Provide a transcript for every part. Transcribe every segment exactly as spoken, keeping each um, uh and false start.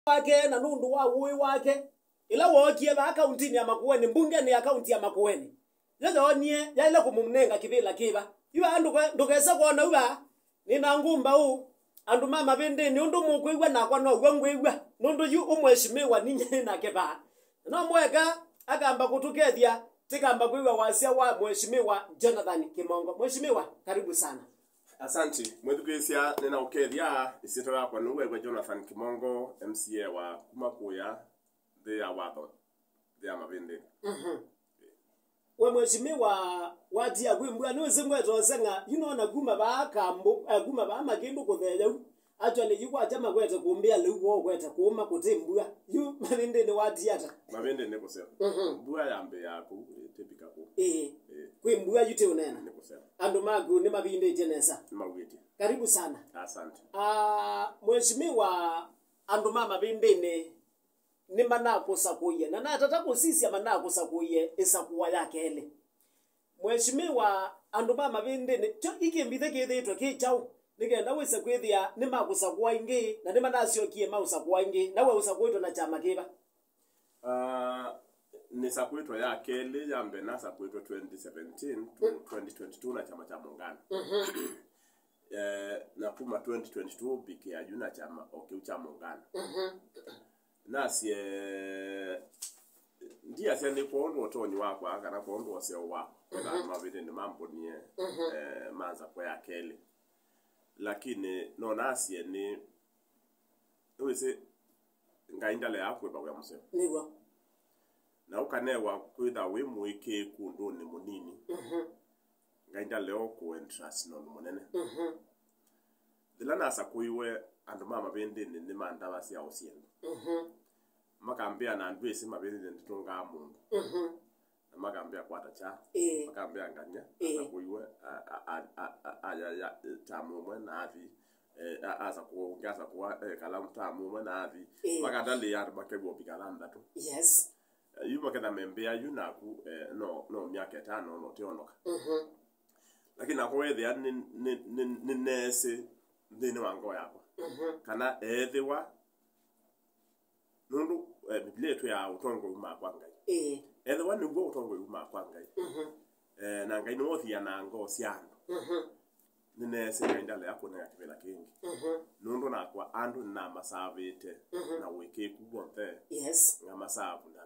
wake na nũndũ wa ũĩ wake, ĩla wookie vaa kauntinĩ ya Makueni, mbungenĩ ya kaunti ya Makueni, yo yoonie yaĩle kũmũnenga kĩvĩla kĩva. Yu vaa ndũke-, ndũkese kwona u vaa, nĩ na ngũmba ũ, andũ ma Mavĩndĩnĩ, ũndũ mũkwĩw'a nakwa now'o ngwĩw'a, nũndũ yu ũ mheshimiwa ninyie nake vaa. No mweka akamba kũtũkethya, tĩkamba kwĩw'a wasya wa Mheshimiwa Jonathan Kimongo. Mheshimiwa, karibu sana. Asante. Mwĩthukĩĩsya, nĩnaũkethya, ĩsyĩtwa yakwa nĩwew'a Jonathan Kimongo, M C A wa kuma kũya nthĩ ya watho, nthĩ ya Mavĩndĩnĩ. Mhm. We mheshimiwa, watia kwĩ mbua, nĩwĩsĩ ngwetoseng'a, yu nona kuma vaa kambo, eh, kuma vaa makĩndũ kũtheya u. Actually, yu kwakya makwete kũmbĩa lĩu woo kwete kũũma kũtĩ mbua. Yu Mavĩndĩnĩ watia ata? Mavĩndĩnĩ nĩ kũseo. Mhm. Mbua yambĩĩaa kũu, ĩtĩvika kũu. Ĩĩ. Ĩĩ. Kwĩ mbua yu tĩ ũneena. Nĩ kũseo. Andũ maku nĩmavindĩtye nesa. Nĩmauĩtye. Karibu sana. Asante. Ah, mheshimiwa, andũ ma Mavĩndĩnĩ nĩmanakũsakũie, na natata kũsisya manakũsakũie ĩsakũa ya kelĩ. Mheshimiwa, andũ ma Mavĩndĩnĩ, kyo ĩkĩmbithĩ kĩthĩĩtwe kĩ kyaũ, nĩ kenda wĩse kwĩthĩa nĩmakũsakũa ĩngĩ, na nĩmanasyokie maũsakũa ĩngĩ, na we ũsakũĩtwe na kyama kĩva? Ah, nĩsakũĩtwe ya kelĩ, ya mbee nasakũĩtwe twenty seventeen to twenty twenty-two na kyama kya Muungano. Mhm. Eh, na kuma twenty twenty-two mbikĩa yu na kyama o kĩu kya Muungano. Mhm. Nasye, ndiasya nĩ kwondũ ũtonyi wakwa kana kwondũ ũseo wakwa, mhm, kana Mavĩndĩnĩ mambonie, mhm, eh, manza kwa ya kelĩ. Lakini no nasye nĩ, nĩwĩsĩ, Ngai ndaleaa kwĩva wĩa mũseo. Nĩw'o. Na ũkanewa kwĩtha wĩ mũĩkĩĩku ũndũnĩ mũnini. Mhm. Ngai ndalea kũ entrust na ũndũ mũnene. Mhm. Yĩla nasakũiwe, andũ ma Mavĩndĩnĩ nĩmandavasya ũsyendo. Mhm. Makambĩa na ndwĩsĩ Mavĩndĩnĩ ndĩtũngaa mũndũ. Mhm. Na makambĩa kwata kya. Ĩĩ. Makambĩa ngany'a, ĩĩ, asakũiwe, a, a, ayaya tamu ũmwe na athi. Eh, a, asakũa, ũngĩ asakũa, eh, kalamu tamu ũmwe na athi. Ĩĩ. Makandalĩĩa andũ makew'a ũvika thanthatũ. Yes. Eh, yu maketha membĩa yu naku, eh, no, no myaka ĩtano no ũteonoka. Mhm. Lakini nakwa wethĩa nĩ, nĩ, nĩ, nĩneesĩ nthĩnĩ wa ngoo yakwa. Mhm. Kana eethĩwa, nũndũ, eh, Biblia ĩtwĩaa ũtongoi umaa kwa Ngai. Ĩĩ. Ethĩwa nĩw'o ũtongoi umaa kwa Ngai. Mhm. Eh, na Ngai nĩwe ũthianaa ngoo sya andũ. Mhm. Nĩneesĩ Ngai ndalea kũnenga kĩvĩla kĩngĩ. Mhm. Nũndũ nakwa andũ nĩnamasavĩte, mhm, na ũĩkĩĩku w'onthe. Yes. Ngamasavu na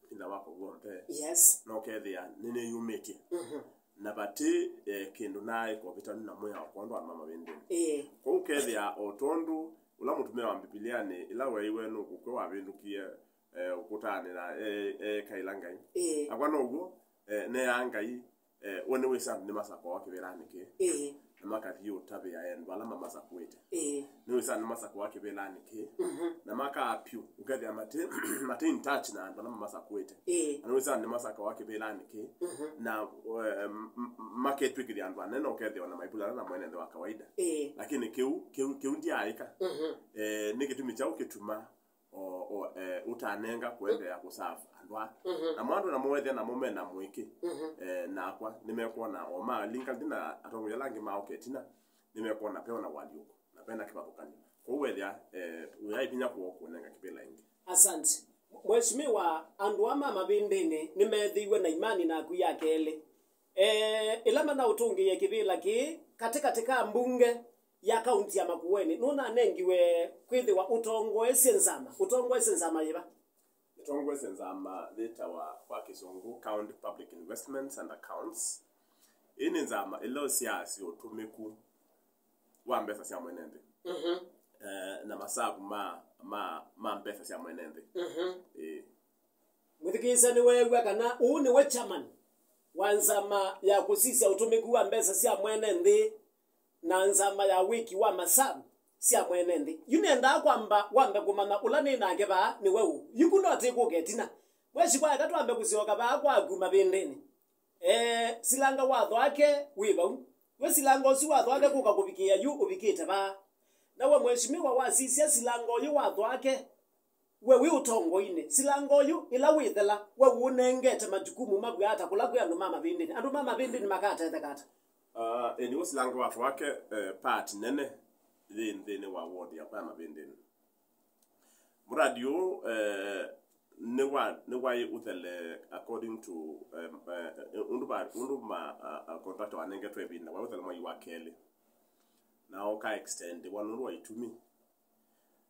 vinya wakwa w'onthe. Yes. Na ũkethĩa nĩnĩyumĩtye. Mhm. Na vati, eh, kĩndũ naaĩ kovitanu na mwĩao kwondũ wa andũ ma Mavĩndĩnĩ. Ĩĩ. Kwoou ũkethĩa o tondũ ũla mũtumĩa wa Mbivilianĩ, ĩla weeiwe nũkũkw'a wavĩndũkie, eh, ũkũtanĩ na, eh, eh, kaĩla Ngai. Ĩĩ. Nakwa now'o, eh, neaa Ngai, eh, we nĩwĩsĩ andũ nĩmasakũawa kĩvĩlanĩ kĩĩ. Ĩĩ. Na makathiĩ ũtavĩa endwa ala mamasakũĩte. Ĩĩ. Nĩwĩsĩ andũ nĩmasakũawa kĩvĩlanĩ kĩĩ. Mhm. Na makaa pyũ, ũkethĩa mate, mate in touch na andũ ala mamasakũĩte. Ĩĩ. Na nĩwĩsĩ andũ nĩmasakũawa kĩvĩlanĩ kĩĩ. Mhm. Na, eh, m-, m-, maketw'ĩkĩthya andũ anene, ũkethĩa ona maivulana na mwene nthĩ wa kawaida. Ĩĩ. Lakini kĩu, kĩu, kĩu ndyaaĩka. Mhm. Eh, nĩ kĩtumi kyaũ kĩtuma o, o, eh, ũtanenga kũendeea kũserve andũ aa. Mhm. Na mwandu namo wethĩa namo me na mũĩkĩ, mhm, eh, nakwa nĩmekwona o malinga nthĩ na atongoi ala angĩ maoka ĩtina, nĩmekwona ve ona ũalyũko na ve na kĩvathũkany'o. Kwoou wethĩa, eh, ũyaĩ vinya kwoo kũnenga kĩvĩla ĩngĩ. Asante. Mheshimiwa, andũ aa ma Mavĩndĩnĩ nĩmeethĩiwe na imani naku ya kelĩ. Eh, ĩla manaũtũngĩie kĩvĩla kĩĩ katĩkatĩ ka mbunge ya kaunti ya Makueni, nũnanengiwe kwĩthĩwa ũtongoesye nzama. Ũtongoesye nzama yĩva? Nĩtongoesye nzama yĩtawa kwa Kĩsũngũ County Public Investments and Accounts. Ĩĩ nĩ nzama ĩla ĩsyaasya ũtũmĩku wa mbesa sya mwene nthĩ. Mhm. Eh, na masavu ma, ma, ma mbesa sya mwene nthĩ. Mhm. Ĩĩ. Mwĩthukĩĩsya nĩweew'a kana ũũ nĩwe chairman wa nzama ya kũsisya ũtũmĩku wa mbesa sya mwene nthĩ na nzama ya wĩki wa masavu sya mwene nthĩ. Yu nĩendaa kwamba wambe kũmanya ũla nĩ nake vaa nĩwe ũ. Yu ku no tĩkũka ĩtina. Mheshimiwa, eka twambe kũsyoka vaa kwaku Mavĩndĩnĩ. Eh, silanga watho wake wĩ vau. We silanga ũsu watho wake kũka kũvikĩĩa yu ũvikĩte vaa. Na we mheshimiwa wasisya silanga ũyũ watho wake, we wĩ ũtongoinĩ, silanga ũyũ ĩla wĩthela, we ũnengete majukumu mavw'a ata kũla kwĩ andũ ma Mavĩndĩnĩ? Andũ ma Mavĩndĩnĩ makatetheka ata? Ah, ĩĩ, nĩw'o silanga watho wake, eh, part nene yĩ nthĩnĩ wa ward yakwa ya Mavĩndĩnĩ. Mradi ũũ, eh, nĩ wa, nĩ waĩ ũthele according to, um, eh, ũndũ ma, ũndũ ma, uh, uh, contractor wanengetwe ĩvinda, waĩ ũthele mwai wa kelĩ. Na ũka extend wa nũndũ wa itumi.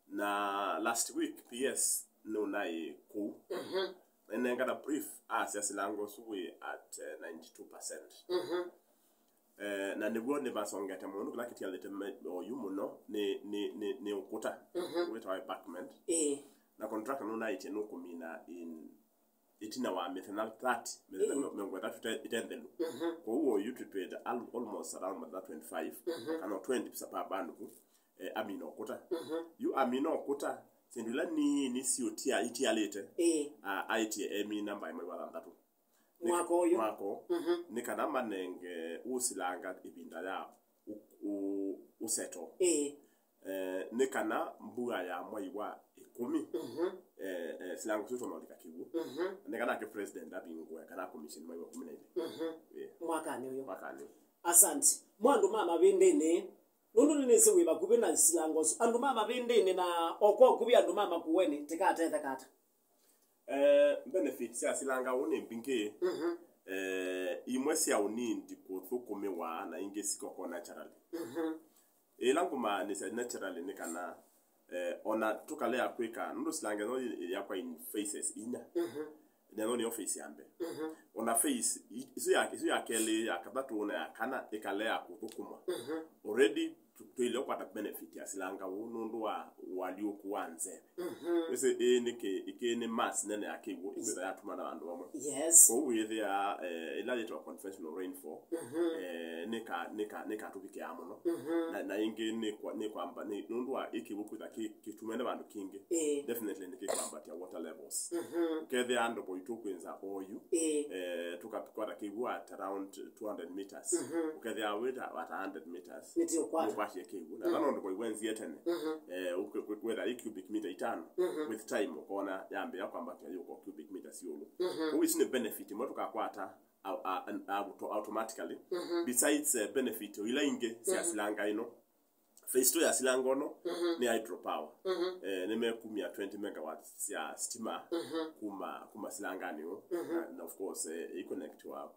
Na last week, P S nũnaĩ kũu. Mhm. Nenengana brief, asya silango ũsu wĩ at, eh, ninety-two percent. Mhm. Eh, na nĩw'o nĩvasongete mũno, kĩla kĩtialĩte me-, oyu mũno nĩ, nĩ, nĩ, nĩ ũkũta, mhm, wĩtawa embankment. Ĩĩ. Na contractor nũnaĩtye nũkũmina in ĩtina wa mĩthenya thirty, mĩthenya, ĩĩ, mĩongo ĩtatũ ĩte-, ĩte nthelu. Mhm. Kwoou oyu twĩtwĩte al-, almost around mathaa twenty-five, mhm, kana twenty pisa per band ku, eh, amina ũkũta. Mhm. Yu amina ũkũta, syĩndũ ila nini siũtia itialĩte, ĩĩ, a-, aĩtye emina mbaĩ mwai wa thanthatũ. Nĩ mwaka ũyũ. Mwaka ũyũ. Mhm. Nĩ kana manenge ũsilanga ĩvinda ya ũ-, ũ-, ũseto. Ĩĩ. Eh, nĩ kana mbua ya mwai wa ĩkũmi, mhm, eh, eh, silango siu twamalika kĩw'ũ. Mhm. Nĩ kana ake president avingũe kana commission mwai wa kũmi na ilĩ. Mhm. Ĩĩ. Mwakanĩ ũyũ. Mwakanĩ ũyũ. Asante. Mo andũ ma Mavĩndĩnĩ, nũndũ nĩnĩsĩ wĩ vakuvĩ na silango isu. Andũ ma Mavĩndĩnĩ na o kwa ũkuvĩ andũ ma Makueni, tĩkatetheka ata? Eh, benefits sya silanga ũũ nĩ mbingĩ. Mhm. Eh, imwe sya ũnindi kũthũkũmĩwa na ingĩ sikoko naturally. Mhm. Ĩla ngũmaanisya naturally nĩ kana, eh, ona tũkalea kwĩka, nũndũ silanga ĩno yakwa in phases inya. Mhm. Ĩno nĩyo phase ya mbee. Mhm. Ona phase i-, isu ya, isu ya kelĩ, ya katatũ, na ya kana ĩkalea kũthũkũmwa. Mhm. Already tũ-, tũilea kũkwata benefit ya silanga ũũ nũndũ wa ũalyũku wa nzeve. Mhm. Wĩsĩ ĩĩ nĩ kĩ-, ĩkĩ nĩ mass nene ya kĩw'ũ ĩkwĩtha yatuma na andũ amwe. Yes. Kwoou wĩthĩa, eh, ĩla yĩtawa conventional rainfall, mhm, eh, nĩka-, nĩka-, nĩkatũvikĩaa mũno. Mhm. Na, na ĩngĩ nĩ kwa-, nĩ kwamba, nĩ, nũndũ wa ĩ kĩw'ũ kwĩtha kĩ-, kĩtumene vandũ kingĩ. Ĩĩ. Definitely nĩkĩkwambatya water levels. Mhm. Ũkethĩa ndovo itũ kwĩnza oyu, ĩĩ, eh, tũkakwata kĩw'ũ at around two hundred meters. Mhm. Ũkethĩa wĩta at a hundred meters. Nĩtĩũkwata. Nĩũkwatie kĩw'ũ. Na, mhm, ĩla nũndũ kwa iwe nzie tene, mhm, eh, ũke-, ũke-, wetha ĩ cubic meter itano, mhm, with time ũkona yambĩĩa kwambatĩa yũka cubic meters ĩũlũ. Mhm. Kwoou isu nĩ benefit ĩmwe tũkakwata a-, a-, a-, auto-, automatically. Mhm. Besides, eh, benefit o ila ingĩ sya, mhm, silanga ĩno. Phase two ya silanga ĩno, mhm, nĩ hydropower. Mhm. Eh, nĩmekumya twenty megawatts sya stima, mhm, kuma, kuma silanganĩ ũũ. Mhm. Na, na of course, eh, ĩconnectwa,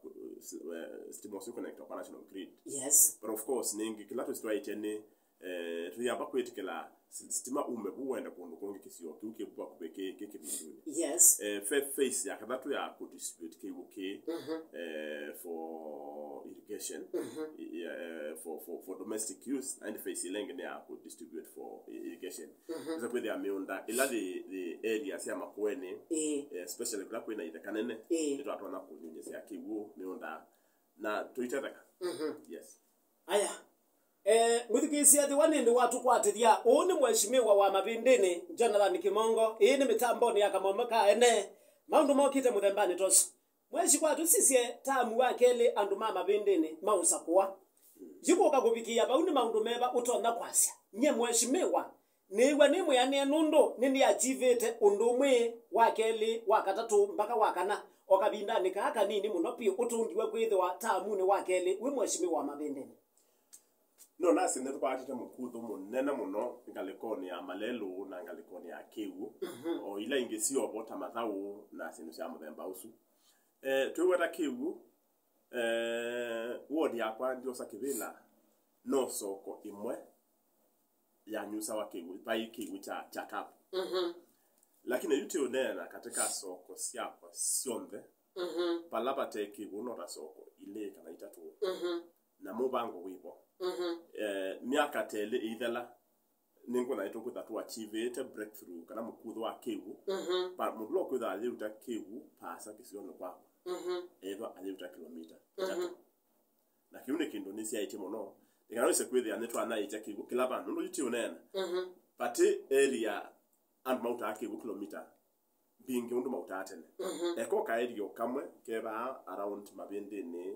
eh, stima ũsu ĩconnectwa kwa national grid. Yes. But of course, nĩngĩ kĩla tũsitwaĩtye nĩ, eh, tũyamba kwĩtĩkĩla si-, sitima ume vu wende kũndũ kũngĩ kĩsio kĩu kĩ vakuvĩ kĩ, kĩ kĩvindunĩ. Yes. Eh, fa-, phase ya katatũ ya kũ distribute kĩw'ũ kĩ, mhm, eh, for irrigation, mhm, i-, eh, for, for, for domestic use, and phase ĩla ĩngĩ nĩ ya kũ distribute for i-, irrigation. Mhm. Ĩsa kwĩthĩa mĩũnda ĩla yĩ, yĩ area sya Makueni, ĩĩ, eh, especially kũla kwĩna itheka nene, ĩĩ, nĩtwatonya kũnyunyĩsya kĩw'ũ mĩũnda na tũitetheka. Mhm. Yes. Aya. Eh, mwĩthukĩĩsya ethĩwa nĩndĩ watũkwatĩthya, ũũ nĩ Mheshimiwa wa Mavĩndĩnĩ, Jonathan Kĩmongo. Ĩĩ nĩ mĩtambonĩ ya Kameme ka Ene. Maũndũ mokĩte mũthembanĩ ta ũsu. Mweshi kwa tũsisye tamu wa kelĩ andũ ma Mavĩndĩnĩ maũsakũa. Yĩkũka kũvikĩĩa vau nĩ maũndũ meva ũtonya kwasya? Nyie Mheshimiwa, nĩĩw'a nĩ mwĩanĩe nũndũ nĩnĩachivĩte ũndũ ũmwe wa kelĩ, wa katatũ, mbaka wa kana, o kavindanĩ kaa kanini mũno piũ ũtũngiwe kwĩthĩwa taamunĩ wa kelĩ wĩ Mheshimiwa wa Mavĩndĩnĩ. No nasĩ nĩtũkwatĩte mũkuthũ mũnene mũno ngalĩkonĩ ya malelũ na ngalĩkonĩ ya kĩw'ũ, mhm, o ila ingĩ syovo ta mathaũ na syĩndũ sya mũthemba ũsu. Eh, twĩweta kĩw'ũ, eh, ward yakwa ndyosa kĩvĩla, no soko ĩmwe yanyusawa kĩw'ũ, vai kĩw'ũ kya, kya tap. Mhm. Lakini yu tĩũneena katĩ ka soko syakwa syonthe, mhm, vala vate kĩw'ũ no ta soko ilĩ kana itatũ. Mhm. Na mũvango wĩvo. Mhm. Eh, myaka ta ĩlĩ ĩithela, nĩngwona nĩtũkwĩtha tũachivĩte breakthrough kana mũkuthũ wa kĩw'ũ. Mhm. Pa, mũndũ ũla ũkwĩtha ayĩuta kĩw'ũ paasa kĩsionĩ kwakwa. Mhm. Ethwa ayĩuta kilomita, mhm, itatũ. Na kĩu nĩ kĩndũ nĩsyaĩtye mũno. Nĩ kana wĩse kwĩthĩa nĩtwanaĩtya kĩw'ũ kĩla vandũ. Nũndũ yu ti ũneena. Mhm. Vati area andũ mautaa kĩw'ũ kilomita mbingĩ ũndũ mautaa tene. Mhm. Eko kaerio kamwe kevaa around Mavĩndĩnĩ,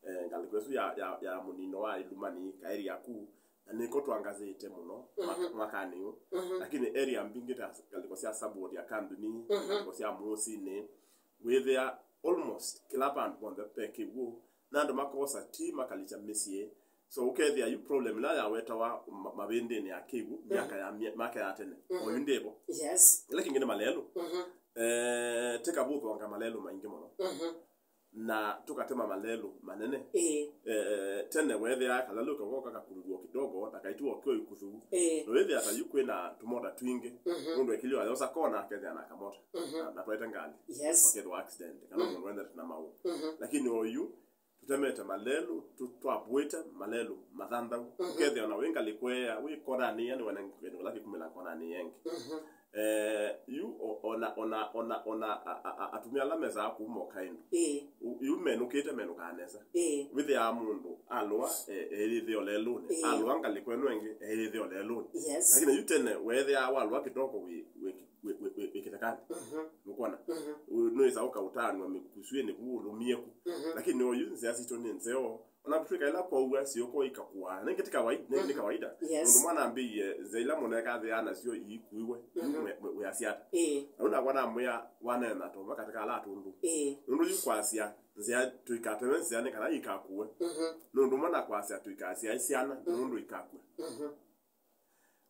eh, ngalĩko ĩsu ya, ya, ya mũnino wa Ilumani, kaeria ku, na nĩko twangazĩte mũno, mhm, mwaka-, mwakanĩ ũũ. Mhm. Lakini area mbingĩ ta ngalĩko sya Sabwood ya Kambini, mhm, ngalĩko sya Mũũsinĩ, wĩthĩa almost kĩla vandũ vonthe ve kĩw'ũ, na andũ makosa ti makalikya mĩsyĩ, So ũkethĩa yu problem ĩla yawetawa ma- mavĩndĩnĩ ya kĩw'ũ, myaka ya mya- myaka ya tene, oyu ndĩvo. Yes. Ĩla kĩngĩ nĩ malelũ. Eh, tĩkavũthwanga malelũ maingĩ mũno. Na tũkatema malelũ manene. Ĩĩ. Eh, tene weethĩaa kalalũ kakoka kakunguo kidogo na kaitiwa kyo ikuthu. Ĩĩ. Nũĩthĩa ta yu kwĩna tũmota twingĩ. Mũndũ ekĩlio ayosa kona akethĩa na kamota. Na, na twaete ngali. Yes. Wakethwa accident kana mũndũ wendete na maũ. Lakini oyu tũtemete malelũ, tũ- twavũĩte malelũ mathanthau. Ũkethĩa ona wĩ ngalĩko ĩya wĩ konanĩ ĩya nĩwene kĩndũ kĩla kĩkumĩla konanĩ ĩya ĩngĩ. Eh, yu o- ona ona ona ona a- a- a- atumĩa ala mesaa kuma ũkaĩndũ. Ĩĩ. U- yu menũkĩte menũkaa nesa. Ĩĩ. Wĩthĩaa mũndũ alũa e- eyĩthĩa lelũnĩ. Ĩĩ. Alũa ngalĩko ĩno ĩngĩ eyĩthĩa lelũnĩ. Yes. Lakini yu tene weethĩaa walũa kidogo wĩ wĩ wĩ- wĩ- wĩ- wĩ kĩthekanĩ. Nũkwona? Ũ- nũĩsa ũkaũtanw'a mĩkusuĩnĩ vu ũlũmie ku. Lakini oyu nzĩa sitũ nĩ nzeo. Ona kũtw'ĩka ĩla kwaua syĩko ikakua nĩngĩ ti kawaida, nĩ, nĩ kawaida. Yes. Mũndũ mwana ambĩie nzĩa ila mũnekathĩaa nasyo iikuiwe. Mwe- mwe- wĩasya ata? Ĩĩ. Na ũndũ nakwa namwĩa waneena tova katika ala atundu. Ĩĩ. Nũndũ yu kwasya nzĩa tũikateme nzĩa nĩ kana ikakue. Nũndũ mwana kwasya tũikasyae syana nũndũ ikakue.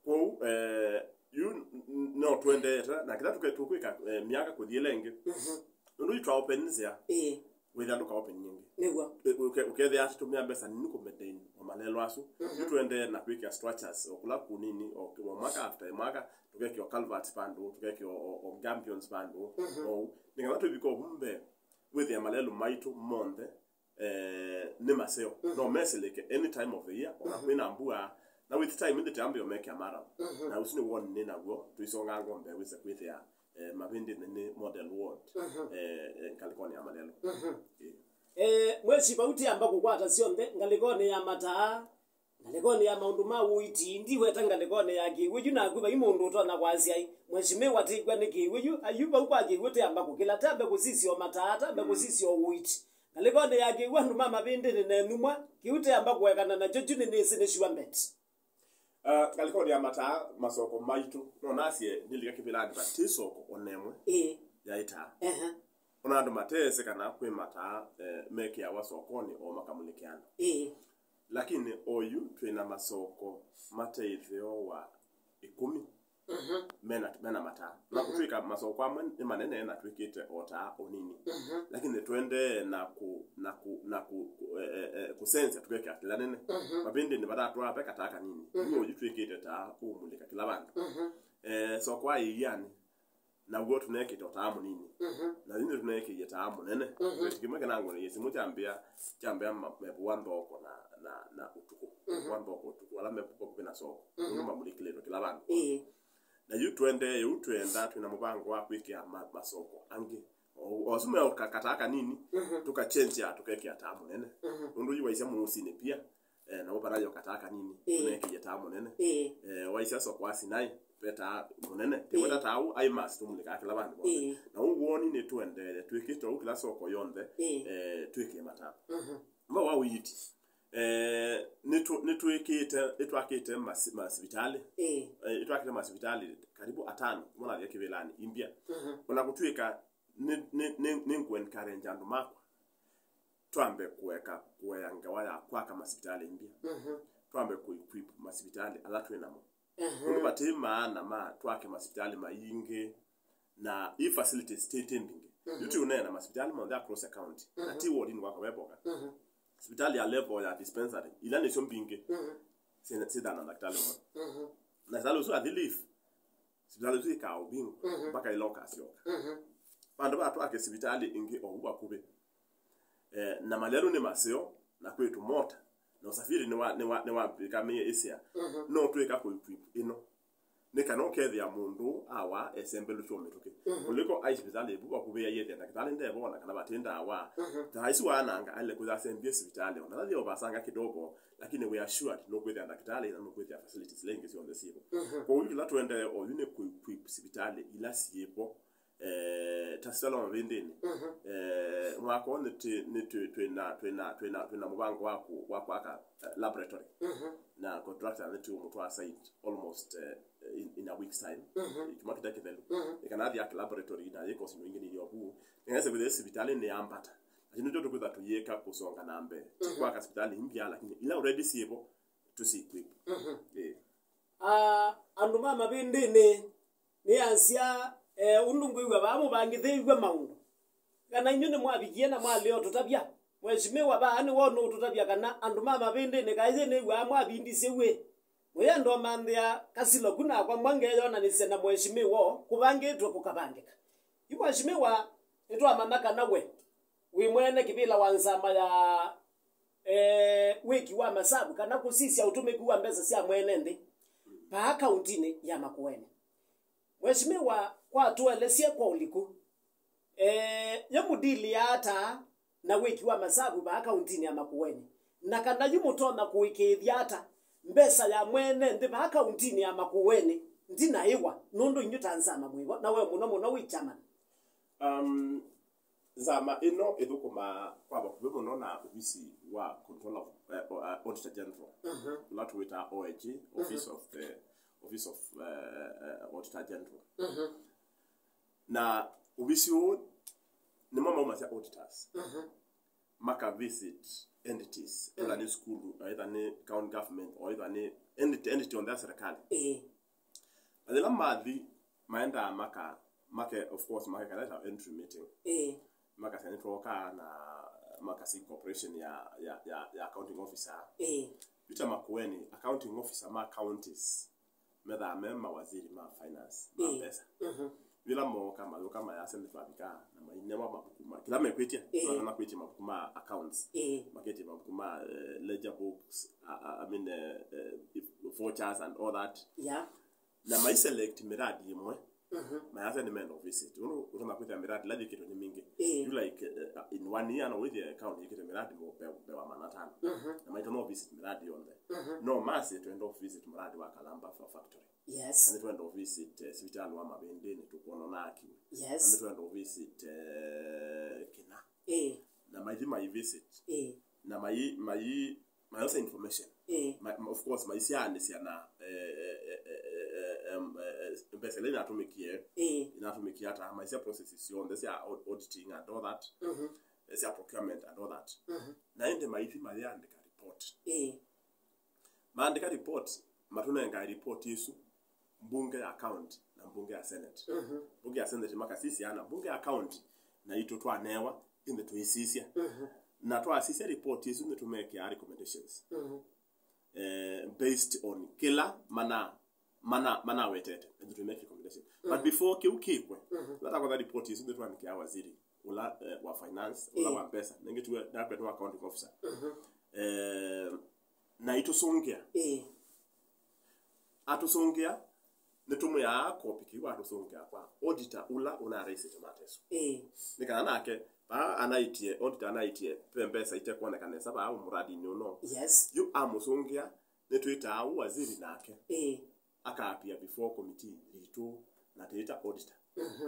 Kwoou eh, yu n- n- no tũendeete na kĩla tũke- tũkwĩka eh, myaka kũthiĩla ĩngĩ. Nũndũ yu twaopeni nzĩa. Ĩĩ. Wĩthĩa ndũkaopeni ĩngĩ. Nĩw'o. Ũke- ũkethĩa atĩ tũmĩa mbesa nini kũmaintain o malelũ asu. Yu tũendee na kwĩkĩa structures o kũla kũnini o o mwaka after mwaka tũkekĩa o culverts vandũ, tũkekĩa o- o- o gambions vandũ. Ou nĩ kana tũvika ovu mbee wĩthĩa malelũ maitũ monthe eh, nĩ maseo. No mesilĩke any time of the year ona kwĩna mbua. Na with time ĩndĩ tĩambĩo mekĩa maramu. Na ũsu nĩ woni nĩ naw'o tũisonga ngombe wĩse kwĩthĩa eh, mavĩndĩ nĩ model ward eh, eh, ngalĩkonĩ ya malelũ. Eh, mwesi vau tĩamba kũkwata syonthe ngalĩkonĩ ya mataa, ngalĩkonĩ ya maũndũ ma ũiiti, ndiweta ngalĩkonĩ ya kĩw'ũ yu naku vai mũndũ ũtonya kwasya ai, mheshimiwa tĩkw'a nĩ kĩw'ũ yu, ayu vau kwa kĩw'ũ tĩamba kũkĩla, tambe kũsisya o mataa, tambe kũsisya o ũiiti. Ngalĩkonĩ ya kĩw'ũ andũ ma mavĩndĩnĩ nenumwa, kĩu tĩamba kũekana nakyo kyu nĩnĩsĩ nĩ sure bet. Ah, ngalĩkonĩ ya mataa masoko maitũ, no nasye ndilika kĩvĩlanĩ vatĩ soko ona ĩmwe Ĩĩ. Yaĩ taa. Ehe. Ona andũ mateesĩ kana kwĩ mataa eh, mekĩawa sokonĩ o makamulĩke andũ. Ĩĩ. Lakini oyu twĩna masoko mate ĩtheo wa ĩkũmi mena, mena mataa. Na kũtwĩka masoko amwe nĩ manene na twĩkĩte o taa ũnini. Lakini twendee na kũ, na kũ, na kũ, kũ, eh, eh, eh, kũsenzya tũkekĩa kĩla nene. Mavĩndĩnĩ vatatwaa ve kataa kanini. Nĩ oyu twĩkĩte taa ũmulĩka kĩla vandũ. Eh, soko wa ĩianĩ naw'o tũnekĩte o taa mũnini. Na ĩndĩ tũnekĩie taa mũnene. Kĩveti kĩmwe kĩnangũnĩie simũ kyambĩa, kyambĩa ma- mevũa nthoko na, na, na ũtukũ. Mevũa nthoko ũtukũ ala me vakuvĩ na soko. Nũndũ mamulĩkĩlĩtwe kĩla vandũ. Ĩĩ. Na yu tũendee ũu twĩenda twĩna mũvango wa kwĩkĩa ma- masoko angĩ. O- o asu me o ka- kataa kanini tũkachenjea tũkekĩa taa mũnene. Nũndũ yu waisya mũũsinĩ pia eh, nao vanayo kataa kanini. Ĩĩ. Tũnekĩie taa mũnene. Ĩĩ. Eh, waisya soko wa Sinai ve taa mũnene. Ĩĩ. Tĩweta taa ũu aimas tũmulĩkaa kĩla vandũ vonthe. Ĩĩ. Na ũu woni nĩtũendee twĩkĩte ũu kĩla soko yonthe. Ĩĩ. Eh, twĩkĩe mataa. Mba wa ũiiti eh, nĩtũ- nĩtwĩkĩte nĩtwakĩte masi- masivitalĩ. Ĩĩ. Eh, nĩtwakĩte masivitalĩ karibu atano kuma nathia kĩvĩlanĩ India. Ona kũtwĩka nĩ- nĩ- nĩ- nĩngũencourage andũ makwa twambe kũeka kũea ngewa ya kwaka masivitalĩ India. Twambe kũequip masivitalĩ ala twĩ namo. Nũndũ vatĩ maana ma twake masivitalĩ maingĩ na i facilities ti ti mbingĩ. Yu ti ũneena masivitalĩ monthe across the county na ti wodinĩ wakwa vevoka. Sivitalĩ ya level ya dispensary ila nĩsyo mbingĩ syĩ- syĩthana na ndakĩtalĩ ũmwe. Na sivitalĩ ũsu athi leave sivitalĩ ũsu ĩkaa ũvingwa mpaka ĩla ũkasyoka. Vandũ va twake sivitalĩ ĩngĩ o vu vakuvĩ. Eh, na malelũ nĩ maseo na kwĩ tũmota na ũsafiri nĩwa- nĩwa- nĩwambĩkamĩe ĩsea. No twĩka kũ equip ĩno nĩ kana ũkethĩa mũndũ awa esembelũsya o mĩtũkĩ kũliko ai sivitalĩ ĩvu vakuvĩ aiethĩa ndakĩtalĩ ndevona kana vatĩ ndawa. Thaa isu waananga aile kũya asembie sivitalĩ ona thathia ũvasanga kidogo lakini we assured nũkwĩthĩa ndakĩtalĩ na nũkwĩthĩa facilities ila ingĩ syonthe syĩvo. Kwoou yu kĩla tũendee oyu nĩ kũ equip sivitalĩ ila syĩvo eh, ta sitala mavĩndĩnĩ. Eh, mwaka ũũ nĩtwĩ- nĩtwĩ- twĩna twĩna twĩna twĩna mũvango wa kũ- wa kwaka eh, laboratory na contractor nĩtũũmũtwaa site almost eh, in, in a week's time. Kyumwa kĩta kĩthelu nĩ kana athi ake laboratory na yĩko sindu ingĩ nĩyo vu nĩgese kwĩthĩa sivitalĩ nĩyambata Lakini nĩtyo tũkwĩtha tũyĩka kũsonga na mbee. Ti kwaka sipitalĩ mbya, lakini ila already syĩvo, tũsi equip. Ĩĩ. Ah, andũ ma mavĩndĩnĩ nĩasya, eh, ũndũ ngwĩw'a vaa mũvangĩthĩĩw'e maũndũ. Kana inyw'ĩ nĩmwavikie na mwalea ũtũtavya. Mheshimiwa vaa nĩwe ũnũũtũtavya kana andũ ma mavĩndĩnĩ kaĩ yĩ nĩw'aa mwavindisye wĩ. Mũyenda ũmanthĩa kasilo ku nakwa mwa ngeyonanĩsya na mheshimiwa ũũ kũvangĩtwe kũkavangĩka. Yu mheshimiwa nĩtwamanya kana we wĩ mwene kĩvĩla wa nzama ya, eh, wĩki wa masavu kana kũsisya ũtũmĩku wa mbesa sya mwene nthĩ vaa kauntinĩ ya Makueni. Mheshimiwa, kwa tũelesye kwa ũliku, eh, ye mũdiliaa ata na wĩki wa masavu vaa kauntinĩ ya Makueni, na kana yu mũtonya kũĩkĩĩthya ata mbesa ya mwene nthĩ vaa kauntinĩ ya Makueni ndinaĩwa, nũndũ inyw'ĩ ta nzama mwĩvo, na we mũno mũno wĩ chairman? Um, nzama ĩno ĩthũkũmaa kwa vakuvĩ mũno na ovisi wa Controller of, eh, o- eh, Auditor General, ũla tũwĩtaa O A G, Office of the Office of, eh, eh, Auditor General. Na ovisi ũũ nĩmo maumasya auditors maka visit entities, either nĩ sukulu, either nĩ county government, or either nĩ entity, entity on their serikali. Ĩĩ. Na yĩla mathi, maendaa maka, make, of course, makekala ta entry meeting. Ĩĩ. Makasya nĩtwokaa na makasi cooperation ya, ya, ya, ya accounting officer. Ĩĩ. Yu ta Makueni, accounting officer ma counties methaa me mawaziri ma finance ma mbesa. Yĩla mooka, mayũka mayasya nĩtwavika na mainewa mavuku ma kĩla mekwĩtya. Ĩĩ. Makwĩtya mavuku ma accounts. Ĩĩ. Makĩtya mavuku ma, eh, ledger books, I, I mean, eh, eh, vouchers and all that. Yeah. Na maiselect miradi ĩmwe. Mayasya nĩmenda visit. Ũndũ ũtonya kwĩthĩa miradi ĩla yĩkĩtwe nĩ mingĩ. Ĩĩ. You like, eh, in one year no wĩthĩe county yĩkĩte miradi mbee wa maana atano. Na maitũ no visit miradi yonthe. No masye twenda visit muradi wa Kalamba fa factory. Yes. Na nĩtwenda visit, eh, sivitalĩ wa Mavĩndĩnĩ tũkwona ũnaakiwe. Yes. Na nĩtwenda visit, eh, kĩna. Ĩĩ. Na maithi mai visit. Ĩĩ. Na mai, mai, mayosa information. Ĩĩ. Ma, of course, maisyaanĩsya na, eh, eh, eh, eh, eh, em, eh, eh, mbesa ila inatũmĩkie. Ĩĩ. Inatũmĩkie ata, maisya processes syonthe sya au- auditing and all that. Eh, sya procurement and all that. Na ĩndĩ maithi mayĩandĩka report. Ĩĩ. Maandĩka report, matũnengae report ĩsu mbunge ya county na mbunge ya senate. Mbunge ya senate makasisya na mbunge ya county, na itũ twanewa, ĩndĩ tũisisya. Na twasisya report ĩsu nĩtũmekĩaa recommendations. Eh, based on kĩla mana, mana, manawetete, ĩndĩ tũimekĩa recommendation. But before kĩu kĩkwe, ĩla takwatha report ĩsu nĩtwandĩkĩa waziri, ũla, eh, wa finance, ũla wa mbesa, nĩngĩ tuwe, ndakwetwa accounting officer. Eh, na itũsũngĩa. Ĩĩ. Atũsũngĩa, nĩtũmwĩaa kopi kĩu atũsũngĩa kwa auditor ũla ũnaraisĩte mata ĩsu. Ĩĩ. Nĩ kana nake, vaa anaitie, auditor anaitie, ve mbesa itekwoneka nesa vaa mũradinĩ ũno. Yes. Yu amũsũngĩa, nĩtwĩtaa waziri nake. Ĩĩ. Akaapia before committee yitũ na tĩĩta auditor.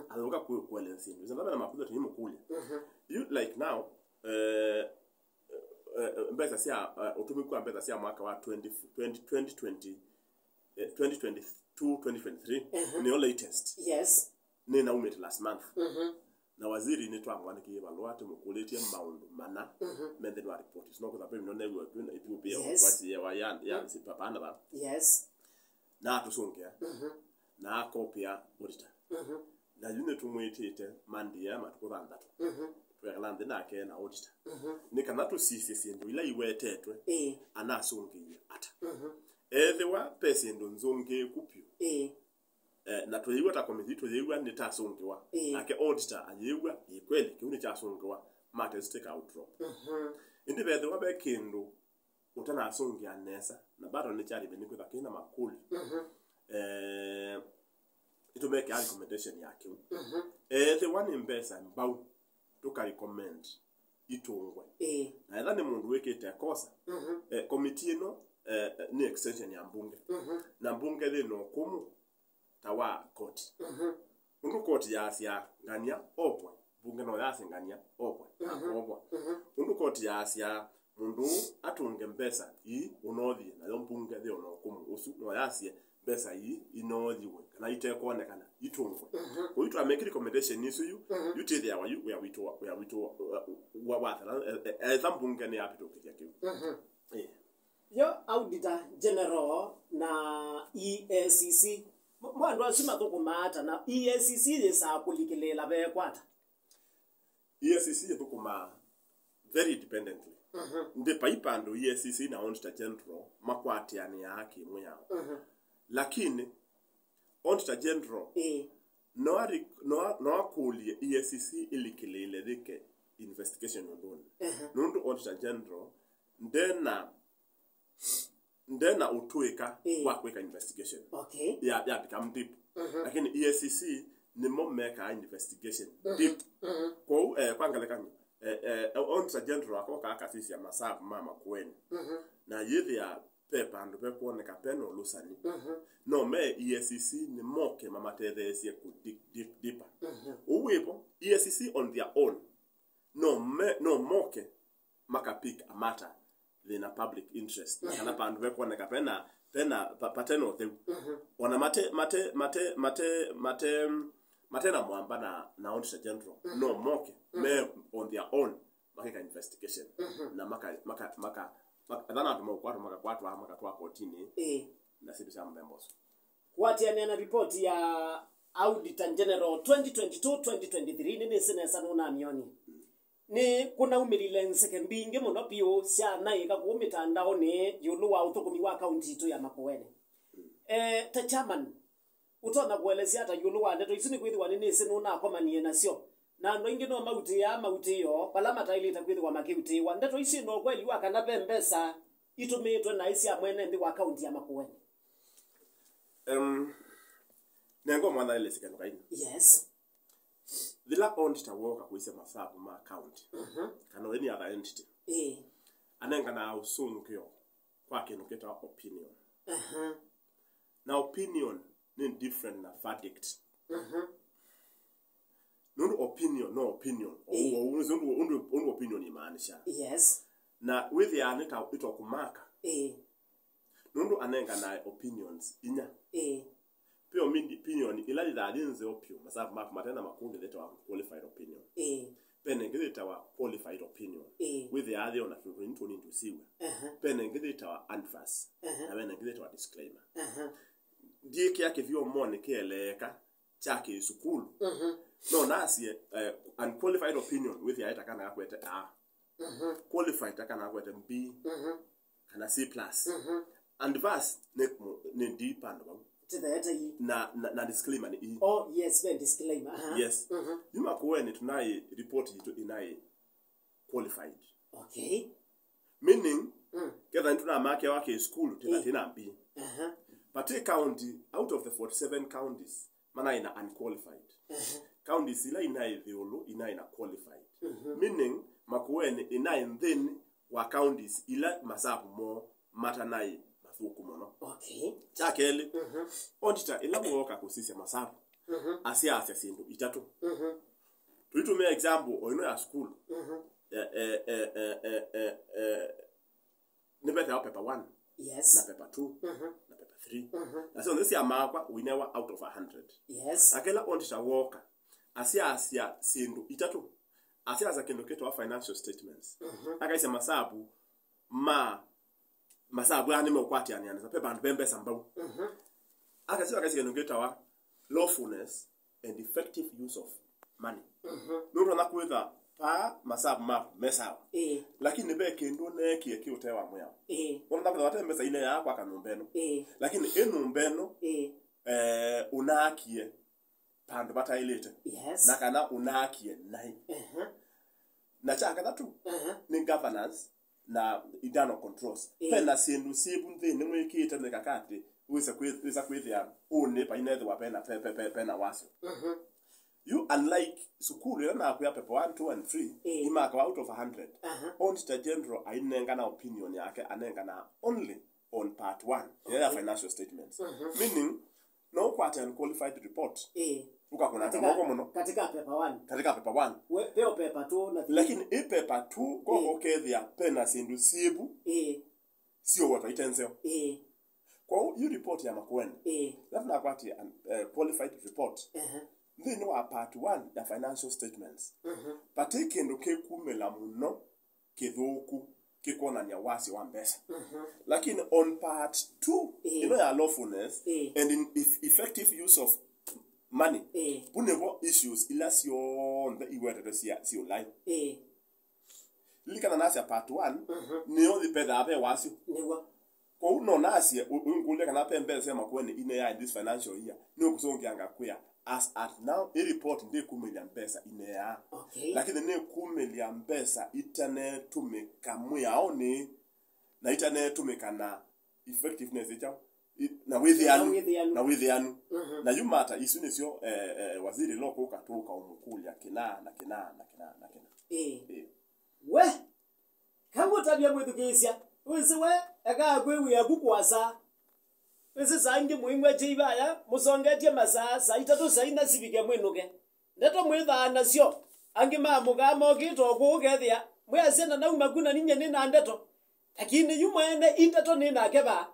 Athũka kũ-, kũelesya syĩndũ. Sasa vena makuza tũimũkũlya. You like now, eh, eh, mbesa sya, eh, ũtũmĩku wa mbesa sya mwaka wa twenty, twenty, twenty twenty, eh, twenty twenty-two, twenty twenty-three, nĩyo latest. Yes. Nĩnaumĩte last month. Na waziri nĩtwamwandĩkĩie valũa tũmũkũlĩtye maũndũ mana me nthĩnĩ wa report. Sino kũtha pemino new'a twĩna ithuĩ pia. Yes. Wasiye wa ya, ya si papa na ba. Yes. Na atũsũngĩa. Na akopia auditor. Na yu nĩtũmwĩtĩte Monday ya matukũ thanthatũ. Twekala nthĩ nake na auditor. Nĩ kana tũsisye syĩndũ ila iwetetwe. Ĩĩ. Anasũngĩie ata. Ethĩwa pe syĩndũ nzũngĩĩku piũ. Ĩĩ. Eh, na tũyĩw'a ta committee, tũyĩw'a nĩtasũngĩwa. Ĩĩ. Nake auditor ayĩw'a, ĩ kweli, kĩu nĩkyasũngĩwa, matters take out drop. Ĩndĩ vethĩwa ve kĩndũ ũtanasũngĩa nesa, na bado nĩkyalĩve nĩ kwĩtha kĩna makũlyo. Eh, nĩtũmekĩa recommendation ya kĩu. Ethĩwa nĩ mbesa mbau, tũka recommend itũngwe. Ĩĩ. Na ethĩwa nĩ mũndũ wĩkĩte kosa, eh, committee ĩno, eh, nĩ extension ya mbunge. Na mbunge yĩna ũkũmũ ta wa koti. Ũndũ koti yaasya ngania okwe, mbunge no yasye ngania okwe, akovwa. Ũndũ koti yaasya mũndũ ũũ atũnge mbesa ii ũnothie, nayo mbunge yĩna ũkũmũ ũsu no yasye mbesa ii inoothiwe. na itekwonekana itũngwe. Kwoou twamekĩ recommendation isu yu, yu twĩthĩawa yu wĩa witũ wa, wĩa witũ wa, wa, wa, wa, etha mbunge nĩyavĩtũkĩthya kĩu. Eh. Yo Auditor General na E A C C, mo andũ asu mathũkũmaa ata, na E A C C yĩsaa kũlikĩlĩĩla veekwata? E A C C ĩthũkũmaa very independently. Ndĩ vai vandũ E A C C na Auditor General makwatĩanĩaa kĩmwĩao. Lakini Auditor General Ĩĩ. no ari-, no a-, no akũlye E A C C ĩlikĩlĩĩle yĩke investigation ũndũnĩ. Nũndũ Auditor General ndena ndena ũtũĩka Ĩĩ. wa kwĩka investigation Okay. ya, ya become deep. Lakini E A C C nĩmo mekaa investigation deep. Kwoou eh, kwa ngelekany'o eh, eh, Auditor General akoka akasisya masavu ma Makueni na yĩthĩa ve vandũ vekwoneka vena ũlũsani, no me E A C C nĩmoke mamatetheesye kũ dig, dig deeper. Ũu wĩvo, E A C C on their own no me, no moke maka pick a matter thĩna public interest na kana vandũ vekwoneka vena, vena pa-, patena ũtheu. Ona mate, mate, mate, mate, mate, matena mwamba na, na Auditor General no moke me on their own makeka investigation na maka, maka, maka, maka, ethana andũ maũkwatwa makakwatwa makatwa kotinĩ Ĩĩ. Na syĩndũ sya mũthemba ũsu. Kũatĩanĩa na ripoti ya Auditor General twenty twenty-two twenty twenty-three, nĩnĩsĩ nesa nũnamyonie. Nĩ kũnaumĩlile nzeke mbingĩ mũno vyũ syanaĩka kũu mĩtandaonĩ ĩũlũ wa ũthũkũmi wa kaunti itũ ya Makueni. Eh, ta chairman, ũtonya kũelesya ata ĩũlũ wa ndeto isu, nĩkwĩthĩwa nĩnĩsĩ nũnakomanie nasyo? Na andũ aingĩ no mautĩĩaa mautĩĩo vala mataĩlĩte kwĩthĩwa makĩutĩĩwa. Ndeto isu ina ũkweli wa kana ve mbesa itũmĩĩtwe naĩ sya mwene nthĩ wa kaunti ya Makueni? Em, nengo mwana elesya kĩndũ kaini. Yes. Yĩla auditor wooka kũisya masavu ma county kana any other entity, Ĩĩ. anenganaa ũsũngĩo kwa kĩndũ kĩtawa opinion. Aha. Na opinion nĩ different na verdict. Aha. Nũndũ opinion no opinion. Ĩĩ. Ũu, ũu, ũndũ, ũndũ opinion imaanisha. Yes. Na wĩthĩaa nĩ ta ĩtwa kũmaka. Ĩĩ. Nũndũ anenganae opinions inya. Ĩĩ. Ve omi-, opinion ĩla yĩthaa yĩ nzeo vyũ, masavu maku matena makũlyo yĩtawa qualified opinion. Ĩĩ. Vena ĩngĩ yĩtawa qualified opinion. Ĩĩ. Wĩthĩaa yĩ ona tũnini tũsiw'a. Aha. Vena ĩngĩ yĩtawa adverse. Aha. Na vena ĩngĩ yĩtawa disclaimer. Aha. Ndiĩkĩa kĩthyomonĩ kĩeleeka kya kĩsukulu. Mhm. No nasye eh, unqualified opinion wĩthĩaa ĩtakana kakwete A. Mhm. Qualified takana kakwete B. Mhm. Kana C plus. Mhm. Adverse nĩ, nĩ D pandũ vau. Tithete i. Na, na, na disclaimer nĩ E. Oh, yes, ve disclaimer. Aha. Yes. Mhm. Yu Makueni tũnaĩ report yitũ ĩnaĩ qualified. Okay. Meaning, Mm. ketha nĩtũnamakewa kĩ school, tĩna, Eh. tĩna B. Aha. But ĩ county, out of the forty-seven counties, manaĩ na unqualified. Aha. Counties ila inaĩ ĩũlũ, inaĩ na qualified. Mhm. Meaning, Makueni inaĩ nthĩnĩ wa counties ila masavu moo matanaĩ mathũku mũno. Okay. Kya kelĩ, Mhm. auditor ĩla wooka kũsisya masavu, Mhm. asyaasya syĩndũ itatũ. Mhm. Tũitũmĩa example o ĩno ya sukulu. Mhm. Eh, eh, eh, eh, eh, eh, eh, nĩvetawa paper one, na Yes. paper two, Mhm. na paper three. Mhm. Na syonthe syamaakwa ũinewa out of a hundred. Yes. Na kĩla auditor wooka, asyaasya syĩndũ itatũ. Asyaasya kĩndũ kĩtawa financial statements. Mhm. Akaisya masavu ma, masavu aa nĩmeũkwatĩanĩa nesa, ve vandũ ve mbesa mbau. Mhm. Akasya, akaisya kĩndũ kĩtawa lawfulness and effective use of money. Mhm. Nũtonya kwĩtha paa masavu maku me sawa. Ĩĩ. Lakini ve kĩndũ neekie kĩ ũtee wa mwĩao. Ĩĩ. Ũtonya kwĩtha wate mbesa ine ya kwaka nyũmba ĩno. Ĩĩ. Lakini ĩ nyũmba ĩno, Ĩĩ. eh, ũnaakie vandũ vataĩlĩte. Yes. Na kana ũnaakie naĩ. Aha. Na kya katatũ, Aha. nĩ governance na internal controls. Ĩĩ. Vena syĩndũ syĩvu nthĩnĩ mwĩkĩte mikakati wĩsa kwĩ-, wĩsa kwĩthĩa ũnĩ vainethĩwa vena, ve-, ve-, ve-, vena wasyo. Mhm. Yu unlike sukulu ĩla nakwĩa paper one, two and three, ĩĩ, imakawa out of a hundred. Aha. Auditor General ainengana opinion yake, anengana only on part one, okay, ya financial statements. Mhm. Meaning, no ũkwate unqualified report. Ĩĩ. Ũkakũnanga moko mũno. Katika paper one. Katika paper one. We, veo paper two na three. Lakini ĩ paper two, koko, ĩĩ, ũkethĩa pena syĩndũ syĩvu. Ĩĩ. Siowetwa ite nzeo. Ĩĩ. Kwoou yu report ya Makueni, ĩĩ, ĩla tũnakwatie, um, eh, qualified report, ehe, nthĩnĩ wa part one ya financial statements, mhm, vati kĩndũ kĩkumĩla mũno kĩthũku kĩkwonany'a wasyo wa mbesa. Mhm. Lakini on part two, ĩĩ, ĩno ya lawfulness, ĩĩ, and in eff-, effective use of money, ĩĩ, vu nĩvo issues ila syonthe iwetetwe sia-, siũlai. Ĩĩ. Lilikana nasya part one, mhm, nĩyo yĩpethaa ve wasyo. Nĩw'o. Kwoou no nasye, ũ-, ũngũlya kana ve mbesa sya Makueni ineaa in this financial year, nĩũkũsũngĩa ngakwĩa, as at now, ĩ report ndĩkumĩlya mbesa ineaa. Okay. Lakini nĩkumĩlya mbesa itanetũmĩka mwĩaonĩ, na itanetũmĩka na effectiveness ĩkyaũ? I-, na wĩthĩanu. Na wĩthĩanu. Na wĩthĩanu. Mhm. Na yu mata isu nĩsyo, eh, eh, waziri lo kũka tũkaũmũkũlya kĩna na kĩna na kĩna na kĩna. Ĩĩ. Ĩĩ. We, kangũtavya mwĩthukĩĩsya, wĩsĩ we, eka kwĩw'ĩa ku kũasa. Wĩsĩ saa ingĩ mũimwa kyei vaya, mũsongetye masaa, saa itatũ, saa ina sivike mwĩnũke. Ndeto mwĩthaa nasyo, angĩ maamũkaa mokĩte o kũũ ũkethĩa mwĩasya na nauma ku na ninyie nĩ na ndeto. Lakini yu mwene i ndeto nĩ nake vaa.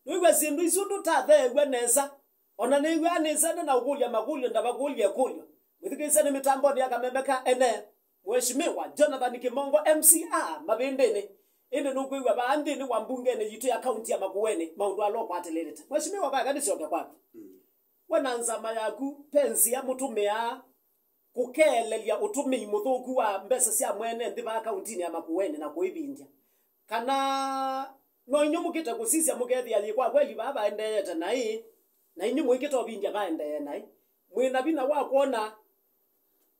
Nĩwĩw'a syĩndũ isu ndũtatheew'a nesa. O na nĩw'aa nĩsene na ũkũlya makũlyo ndavakũlya ĩkũlyo. Mwĩthukĩĩsya nĩ mĩtambonĩ ya kameme ka ene. Mheshimiwa Jonathan Kimongo M C A mavĩndĩnĩ. Ĩndĩ nũkwĩw'a vaa nthĩnĩ wa mbungenĩ yitũ ya kaunti ya Makueni maũndũ ala ũkwatĩlĩlĩte. Mheshimiwa, vaka nĩsyoke kwaku. Mm. We na nzama yaku, ve nzĩa mũtũmĩaa kũkeelelya ũtũmĩi mũthũku wa mbesa sya mwene nthĩ vaa kauntinĩ ya Makueni na kũivindya? Kana no inyw'ĩ mũkĩte kũsisya mũkethĩa yĩ kwa kweli vaa vaendeete naĩ, na inyw'ĩ mũikĩte ũvindya vaendee naĩ? Mwĩ na vinya wa kwona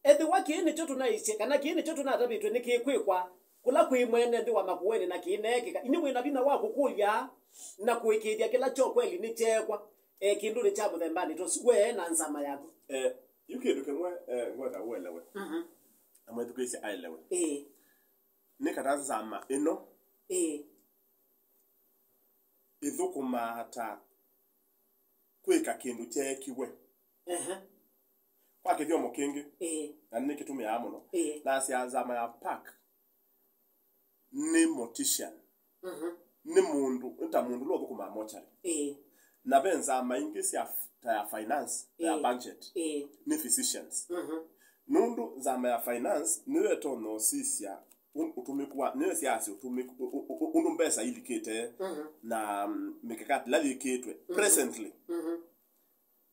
ethĩwa kĩĩ nĩkyo tũnaisye, kana kĩĩ nĩkyo tũnatavĩtw'e nĩkĩkwĩkwa kũla kwĩ mwene nthĩ wa Makueni na kĩneekĩka, inyw'ĩ mwĩ na vinya wa kũkũlya na kũĩkĩĩthya kĩla kyo kweli nĩkyeekwa, e, kĩndũnĩ kya mũthembanĩ ta ũsu, we na nzama yaku. Eh, yu kĩndũ kĩmwe, eh, ngwenda ũelewe. Mhm. Na mwĩthukĩĩsya aelewe. Ĩĩ. Nĩ kana nzama ĩno, ĩĩ, ĩthũkũmaa ta kwĩka kĩndũ kyeekiwe. Ehe. Kwa kĩthyomo kĩngĩ, ĩĩ, na nĩkĩtũmĩaa mũno, ĩĩ, nasyaa nzama ya PAC nĩ mortician. Mhm. Nĩ mũndũ, nĩ ta mũndũ ũla ũthũkũmaa mochari. Ĩĩ. Na ve nzama ingĩ sya f-, ta ya finance, ta ya, ĩĩ, budget, ĩĩ, nĩ physicians. Mhm. Nũndũ nzama ya finance nĩyo ĩtonya ũsisya ũ-, ũtũmĩku wa, nĩyo ĩsyaasya ũtũmĩku, ũ-, ũ-, ũ-, ũndũ mbesa ilikĩte, mhm, na, mm, mikakati ĩla yĩkĩtwe, mhm, presently. Mhm.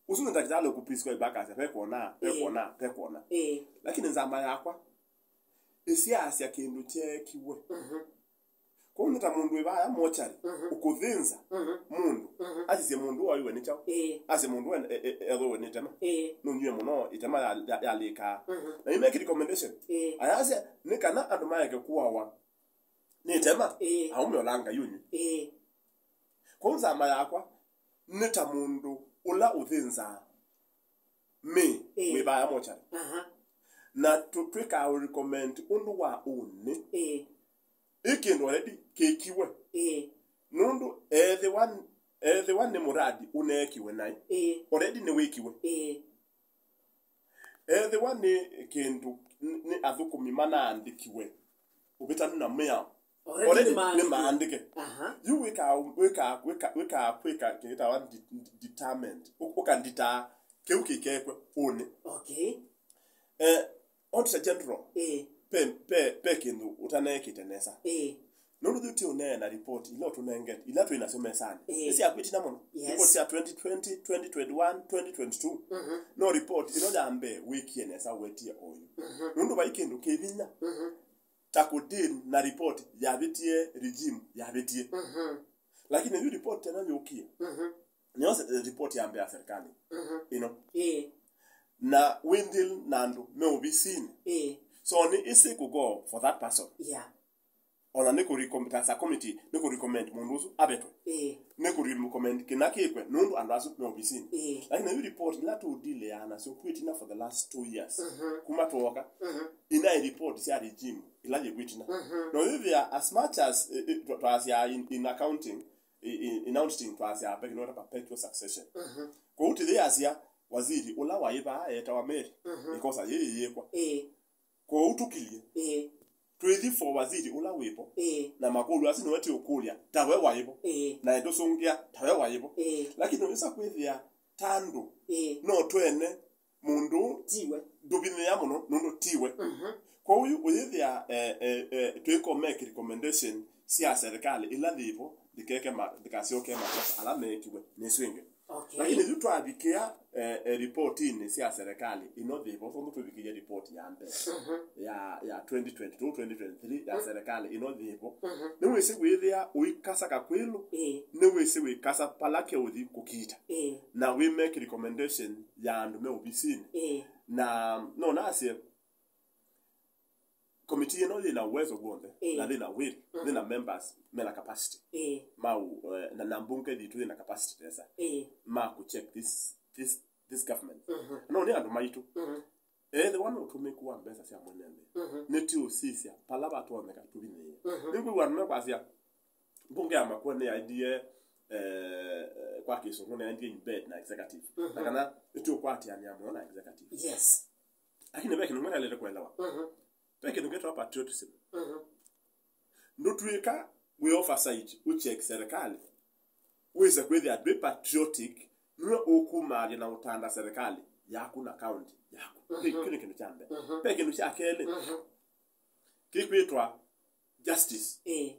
Ũsu nĩ ndakĩtalĩ ũkũprescribe akasya, ve kwona, ve, ĩĩ, kwona, ve kwona. Ĩĩ. Lakini nzama yakwa ĩsyaasya kĩndũ kyeekiwe. Mhm. Kwoou nĩ ta mũndũ wĩ vaya mochari, mhm, ũkũthĩnza, mhm, mũndũ, mhm, asisye mũndũ ũũ aiwe nĩ kyaũ? Ĩĩ. Asye mũndũ ũũ e-, e-, e-, ethĩwe nĩ ĩtema. Ĩĩ. Nũnywie mũno, ĩtema ya, ya, yalĩkaa. Mhm. Na yu make recommendation. Ĩĩ. Ayasya nĩ kana andũ maeke kũawa nĩ ĩtema, ĩĩ, aũme ola Ngai ũnywi. Ĩĩ. Kwoou nzama yakwa nĩ ta mũndũ ũla ũthĩnzaa mĩĩ, ĩĩ, wĩ vaya mochari. Aha. Na tũ-, twĩkaa recommend ũndũ wa ũnĩ. Ĩĩ. Ĩ kĩndũ already kĩkiwe. Ĩĩ. Nũndũ ethĩwa, ethĩwa nĩ mũradi ũneekiwe naĩ, ĩĩ, already nĩwĩkiwe. Ĩĩ. Ethĩwa nĩ kĩndũ, nĩ, nĩ athũkũmi manaandĩkiwe ũvĩtanu na mĩao, already, already nĩmaandĩke. Nĩmaandĩke. Aha. Yu wĩkaa, wĩkaa, wĩkaa, wĩkaa kwĩka kĩtawa de-, de-, determined. Ũ-, ũkanditaa kĩu kĩkekwe ũnĩ. Okay. Eh, Auditor General, ĩĩ, pe, pe, pe kĩndũ ũtaneekĩte nesa. Ĩĩ. Nũndũ yu ti ũneena report ila ũtũnengete, ila twĩ nasyo mesanĩ. Ĩĩ. Nĩ sya kwĩtina mũno. Yes. Report sya twenty twenty, twenty twenty-one, twenty twenty-two. Mhm. No report ĩno ya mbee wĩkie nesa ũwetie oyu. Mhm. Nũndũ vai kĩndũ kĩ vinya, mhm, ta kũdeal na report yavĩtie regime yavĩtie. Mhm. Lakini yu report tena yũkie. Mhm. Nĩyo se-, report ya mbee ya serikali, mhm, ĩno. Ĩĩ. Na wĩ deal na andũ me ovisinĩ. Ĩĩ. So nĩ easy kũ go for that person. Yeah. Ona nĩ kũ recommend, as a committee, nĩ kũ recommend mũndũ ũsu avetwe. Ĩĩ. Nĩ kũ recommend kĩna kĩkwe, nũndũ andũ asu me ovisinĩ. Ĩĩ. Lakini yu report ila tũdiliaa nasyo kwĩtina for the last two years. Mhm. Kuma twoka, mhm, ina report sya regime ila yĩ kwĩtina. Mhm. No yĩthĩa as much as, eh, eh, twa-, twasya in, in accounting, i-, i-, in auditing twasya mbeki nota perpetual succession. Mhm. Kwoou tĩyĩasya waziri ũla waĩ vaa eetawa Mary, mhm, ĩkosa yĩĩ yĩĩkwa. Ĩĩ. Kwoou tũkilye. Ĩĩ. Twĩthi for waziri ũla wĩvo. Ĩĩ. Na makũlyo asu nĩwe tĩũkũlya, tawe waĩvo. Ĩĩ. Na ĩtũsũngĩa, tawe waĩvo. Ĩĩ. Lakini ũyĩsa kwĩthĩa ta andũ. Ĩĩ. No twene mũndũ tiwe. Ndũvinyĩĩa mũno nũndũ tiwe. Mhm. Kwoou ũyĩthĩa, eh, eh, eh, twĩko make recommendation sya serikali ila yĩvo, ndikeke ma-, ndikasyoke makosa ala meekiwe nĩ swingi. Okay. Lakini yu twavikĩa, eh, eh, ripotinĩ sya serikali ino yĩvo, tondũ tũvikĩie ripoti ya mbee, mhm, ya, ya twenty twenty-two, twenty twenty-three ya, mm, serikali ino yĩvo, mhm, nĩwĩsĩ wĩthĩa ũikasa kakwĩlũ, ĩĩ, nĩwĩsĩ wĩkasa pala keũthi kũkiita. Ĩĩ. Na wĩ make recommendation ya andũ me ovisinĩ. Ĩĩ. Na no nasye, committee ĩno yĩna uwezo w'onthe, ĩĩ, na yĩna will, mhm, yĩna members mena capacity, ĩĩ, ma u-, eh, na, na mbunge yitũ yĩna capacity nesa, ĩĩ, ma ku check this, this, this government. Mhm. No nĩ andũ maitũ. Mhm. Ethĩwa nĩ ũtũmĩku wa mbesa sya mwene nthĩ, mhm, nĩ ti ũsisya pala vatonyeka tũvinyĩĩe. Mhm. Nĩngwĩw'a andũ mekwasya, mbunge ya Makueni yaendie, eh, kwa kĩsũngũ, nĩyaendie in bed na executive. Mhm. Na kana ĩtũkwatĩanĩa mũno na executive. Yes. Lakini ve kĩndũ kĩmwe kyaĩlĩte kũelewa. Mhm. Ve kĩndũ kĩtawa patriotism. Mhm. Ndũtw'ĩka wĩ oversight, ũcheck serikali, wĩse kwĩthĩa ndwĩ patriotic, nĩwe ũkumaalya na ũtanda serikali yaku na county yaku. Kĩ-, mhm, kĩu nĩ kĩndũ kya mbee. Mhm. Ve kĩndũ kya kelĩ, mhm, kĩkwĩtwa justice. Ĩĩ.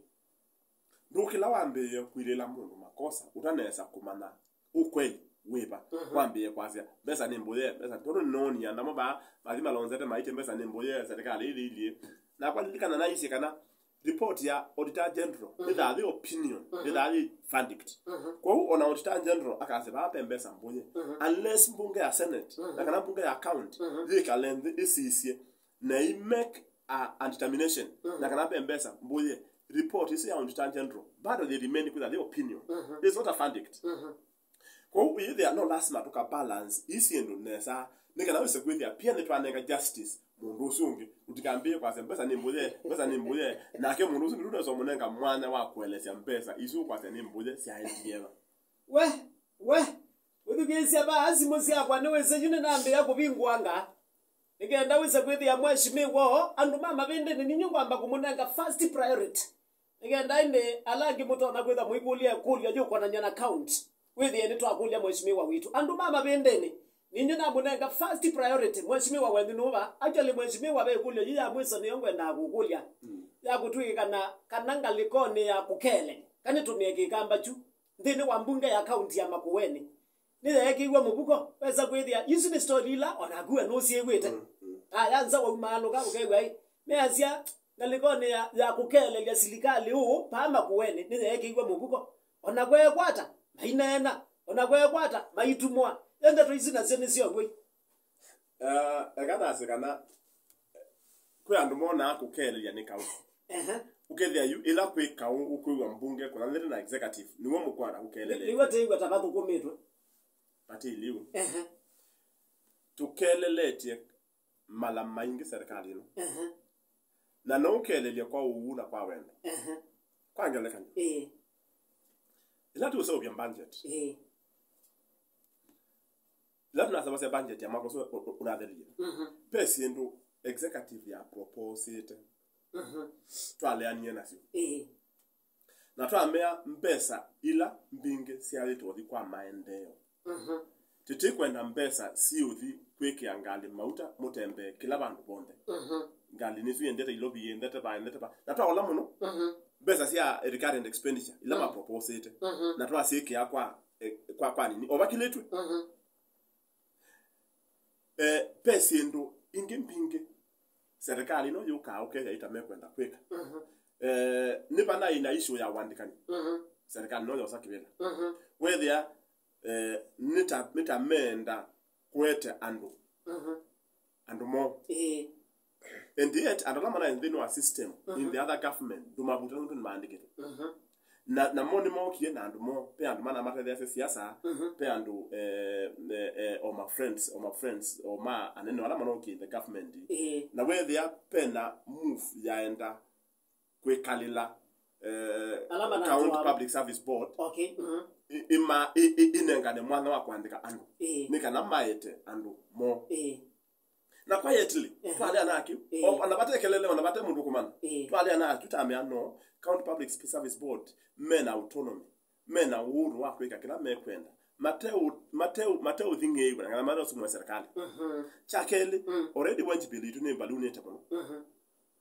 Ndũkĩla wambĩĩe kwilĩla mũndũ makosa ũtanesa kũmanya ũkweli wĩva. Mhm. Wambĩĩe kwasya, mbesa nĩ mbũye, mbesa, tondũ nĩnoonie andũ amwe vaa, mathi malonzete maitye mbesa nĩ mbũye, serikali ĩthĩilyĩ. Nakwa lilikana naisye kana report ya Auditor General, mhm, ĩthaa yĩ opinion, mhm, ĩthaa yĩ verdict. Mhm. Kwoou ona Auditor General akasya vaa ve mbesa mbũye. Mhm. Unless mbunge ya Senate, mhm, na kana mbunge ya county, mhm, yĩkale nthĩ ĩsisye, na i make a, a determination, mhm, na kana ve mbesa mbũye, report isu ya Auditor General bado they remain kwĩtha the opinion. Mhm. It's not a verdict. Mhm. Kwoou ũyĩthĩa no lasima tũka balance ii syĩndũ nesa, nĩ kana wĩse kwĩthĩa pia nĩtwanenga justice mũndũ ũsu ũngĩ. Ũtikambĩĩe kwasya, "Mbesa nĩ mbũye, mbesa nĩ mbũye," nake mũndũ ũsu ndũnesa ũmũnenga mwanya wa kũelesya mbesa isu ũkwasya nĩ mbũye syaendie va. We, we, wĩthukĩĩsya vaa simũ syakwa nĩwĩsĩ yu nĩnambĩĩa kũvingũanga. Nĩ kenda wĩse kwĩthĩa mheshimiwa oo, andũ ma mavĩndĩnĩ, ninyu ngwamba kũmũnenga first priority. Nĩ kenda ĩndĩ ala angĩ mũtonya kwĩtha mũikũlya ĩkũlyo yũkonany'a na county, wĩthĩe nĩtwakũlya mheshimiwa witũ. Andũ ma mavĩndĩnĩ, ninyu namũnenga first priority, mheshimiwa wenyu nũva? Actually, mheshimiwa, ve ĩkũlyo yĩ ya mwiso nĩyo ngwendaa kũkũlya, mm, ya kũtw'ĩkana kana ngalĩkonĩ ya kũkele, kanĩtũmĩe kĩkamba kyu nthĩnĩ wa mbunge ya kaunti ya Makueni. Nĩyeekĩiwe mũvuko, wesa kwĩthĩa isu nĩ story ila o naku we nũsyĩw'ĩte. Mm, mm. Aya nza waumaalũka ũkew'a ĩ, measya ngalĩkonĩ ya, ya kũkelelya silikalĩ ũũ paa Makueni nĩyeekĩiwe mũvuko. O na kweekwata, maineena. O na kweekwata, maitumwa. Ĩ ndeto isu nasyo nĩ sya ũw'oi. Eh, eka nasye kana kwĩ andũ monaa kũkelelya nĩ kaũ. Ehe. Ũkethĩa yu, ĩla kwĩ kaũ ũkwĩw'a mbunge kũnanĩte na executive, nĩw'o mũkwona kũkelelya. Nĩw'o tĩĩw'a ta vathũkũmĩtwe. Vati iliu. Ehe. Tũkeleletye mala maingĩ serikali ĩno. Ehe. Na no ũkelelye kwa ũuu na kwa wendo. Ehe. Kwa ngelekany'o. Ĩĩ. Ĩla tũũseũvya budget. Ĩĩ. Ĩla tũnasavasya budget ya mwaka ũsu ũ-, ũ-, ũnathĩlile. Mhm. Ve syĩndũ executive ya proposĩte. Mhm. Twaleanie nasyo. Ĩĩ. Na twamea mbesa ila mbingĩ syaĩtwe ũthi kwa maendeeo. Mhm. Tĩtĩkwenda mbesa siũthi kwĩkĩa ngalĩ mauta mũtembee kĩla vandũ vonthe. Mhm. Ngalĩ nĩsu yendete Ilovi, yendete va, yendete va. Na twaola mũno, mhm, mbesa sya recurrent expenditure ila, mhm, maproposĩte. Mhm. Na twasyĩkĩa kwa, eh, kwa, kwa nini? O vakilĩtw'e. Mhm. Eh, ve syĩndũ ingĩ mbingĩ serikali ĩno yũkaa ũkethĩa ita mekwenda kwĩka. Mhm. Eh, nĩ vanaĩ na issue ya ũandĩkani. Mhm. Serikali no yosa kĩvĩla. Mhm. Wethĩa, eh, nĩta, nĩta meenda kũete andũ. Mhm. Andũ moo. Ĩĩ. And yet, andũ ala manaĩ nthĩnĩ wa system, in, mhm, the other government, ndũmavuta nũndũ nĩmaandĩkĩtwe. Mhm. Na, namo nĩmookie na andũ moo. Ve andũ manamatetheasya siasa, mhm, ve andũ, eh, eh, eh, o ma friends, o ma friends, o ma anene ala manokie in the government. Ĩĩ. Na wethĩa vena move yaenda kwĩkalĩla, eh, ala manatwaa County Public Service Board. Okay, mhm. I-, ima-, i-, i-, inengane mwanya wa kũandĩka andũ. Ĩĩ. Nĩ kana maete andũ moo. Ĩĩ. Na quietly, ehe, twalea nake, eh, o-, ona vate kelele, ona vate mũndũ kũmana. Eh. Twalea nake, tũtamea no, County Public Service Board, mena autonomy, mena ũhuru wa kwĩka kĩla mekwenda. Mate ũ-, mate ũ-, mate ũthing'ĩĩw'a, na kana mate ũsumwa serikali. Mhm. Kya kelĩ, mm, already wage bill yitũ nĩ mbalunĩte mũno. Mhm.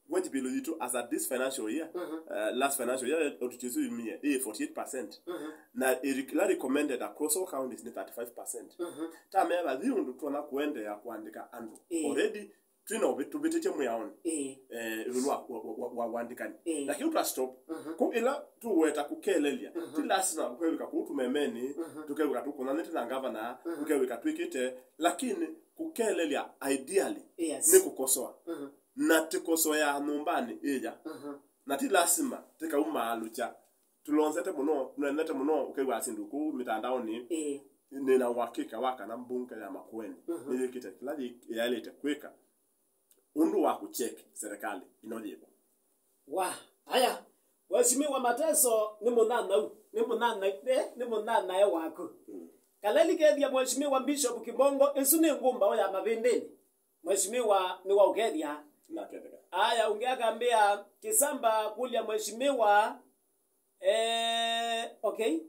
Wage bill yitũ as at this financial year, mhm, uh, last financial year, audit yitũ yumie, ĩ forty-eight percent. Mhm. Na ĩla recommended across all counties nĩ thirty-five percent. Mhm. Tamea vathi ũndũ twona kũendeea kũandĩka andũ. Ĩĩ. Already, twĩna ũvĩ-, tũvĩtĩtye mwĩaonĩ. Ĩĩ. Eh, ĩũlũ wa, wa, wa, wa, wa ũandĩkani. Ĩĩ. Na kĩu twa stop. Mhm. Kũu ĩla tũweta kũkelelya, mhm, ti lasima kũkew'ĩka kũu tũmemeni, mhm, tũkew'ĩka tũkũnanĩte na ngavana, mhm, tũkew'ĩka twĩkĩte, lakini kũkelelya ideally, yes, nĩ kũkosoa. Mhm. Na tĩkosoea nyũmbanĩ ĩya. Mhm. Na ti lasima tĩkaumaalũkya. Tũlonzete mũno, tũnenete mũno, ũkew'a syĩndũ kũu mĩtandaonĩ. Ĩĩ. Nĩna ũhakika wa kana mbunge ya Makueni, mhm, nĩyĩkĩte kĩla yĩ-, yaĩlĩte kwĩka ũndũ wa kũcheck serikali ĩno yĩvo. Wa, aya, Mheshimiwa Mateso nĩ mũnyanyaũ, nĩ mũnyanya-, eh, nĩ mũnyanyae waku. Mm. Kaleli kethia Mheshimiwa Bishop Kimongo, ĩsu nĩ ngũmbaũ ya Mavĩndĩnĩ. Mheshimiwa nĩwaũkethya. Naketheka. Aya, ũngĩ akambĩa, Kisamba kũlya Mheshimiwa, eh, okay.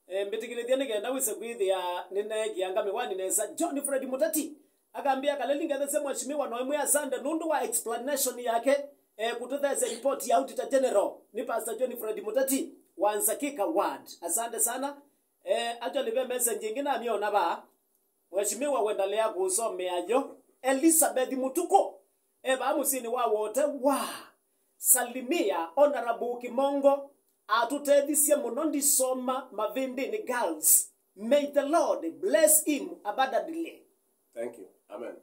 Eh, mbĩtĩkĩlĩthya nĩ kenda wĩse kwĩthĩa nĩneekĩanga mĩwani nesa. John Fred Mutati akambĩa, Kaleli ngethesya Mheshimiwa noimwe asante nũndũ wa explanation yake, eh, kũtũtheesya report ya Auditor General. Nĩ Pastor John Fred Mutati wa Nsakika Ward. Asante sana. Eh, actually, ve message ĩngĩ namyona vaa. Mheshimiwa, wendalea kũsomea yo. Elizabeth Mutuku, e vaa mũsyĩnĩ wa Wote wa Salimia, Honorable Kimongo atũtethisye mũno, ndisoma Mavĩndĩnĩ Girls. May the Lord bless him abundantly. Thank you. Amen.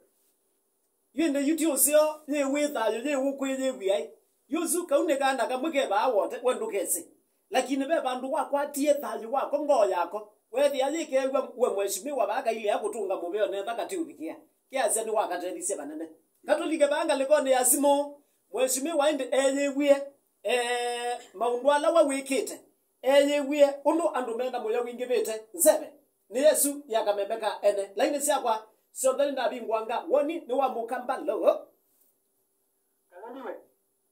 Yu ĩndĩ yu ti ũseo, yĩ wĩ thayũ, yĩ ũkwĩyĩw'ĩa ĩ. Yu ũsu kau nĩ kana kamwe ke vaa Wote, we ndũkesĩ. Lakini ve vandũ wakwatie thayũ wako, ngoo yako, weethĩa yĩkeew'a we Mheshimiwa vaa kailea kũtũnga mũvea nesa kati ũvikĩa. Kĩasya nĩwakatethisye vanene. Katũlike vaa ngalĩkonĩ ya simũ, Mheshimiwa ĩndĩ eyĩw'ĩe, eh, maũndũ ala we wĩkĩte. Eyĩw'ĩe ũndũ andũ mena mũyo wingĩvĩte. Nzeve nĩ Yesũ ya kameme ka ene. Lainĩ syakwa syonthe nĩnavingũanga. Woni nĩ wa Mũkamba lo. Kaleliwe.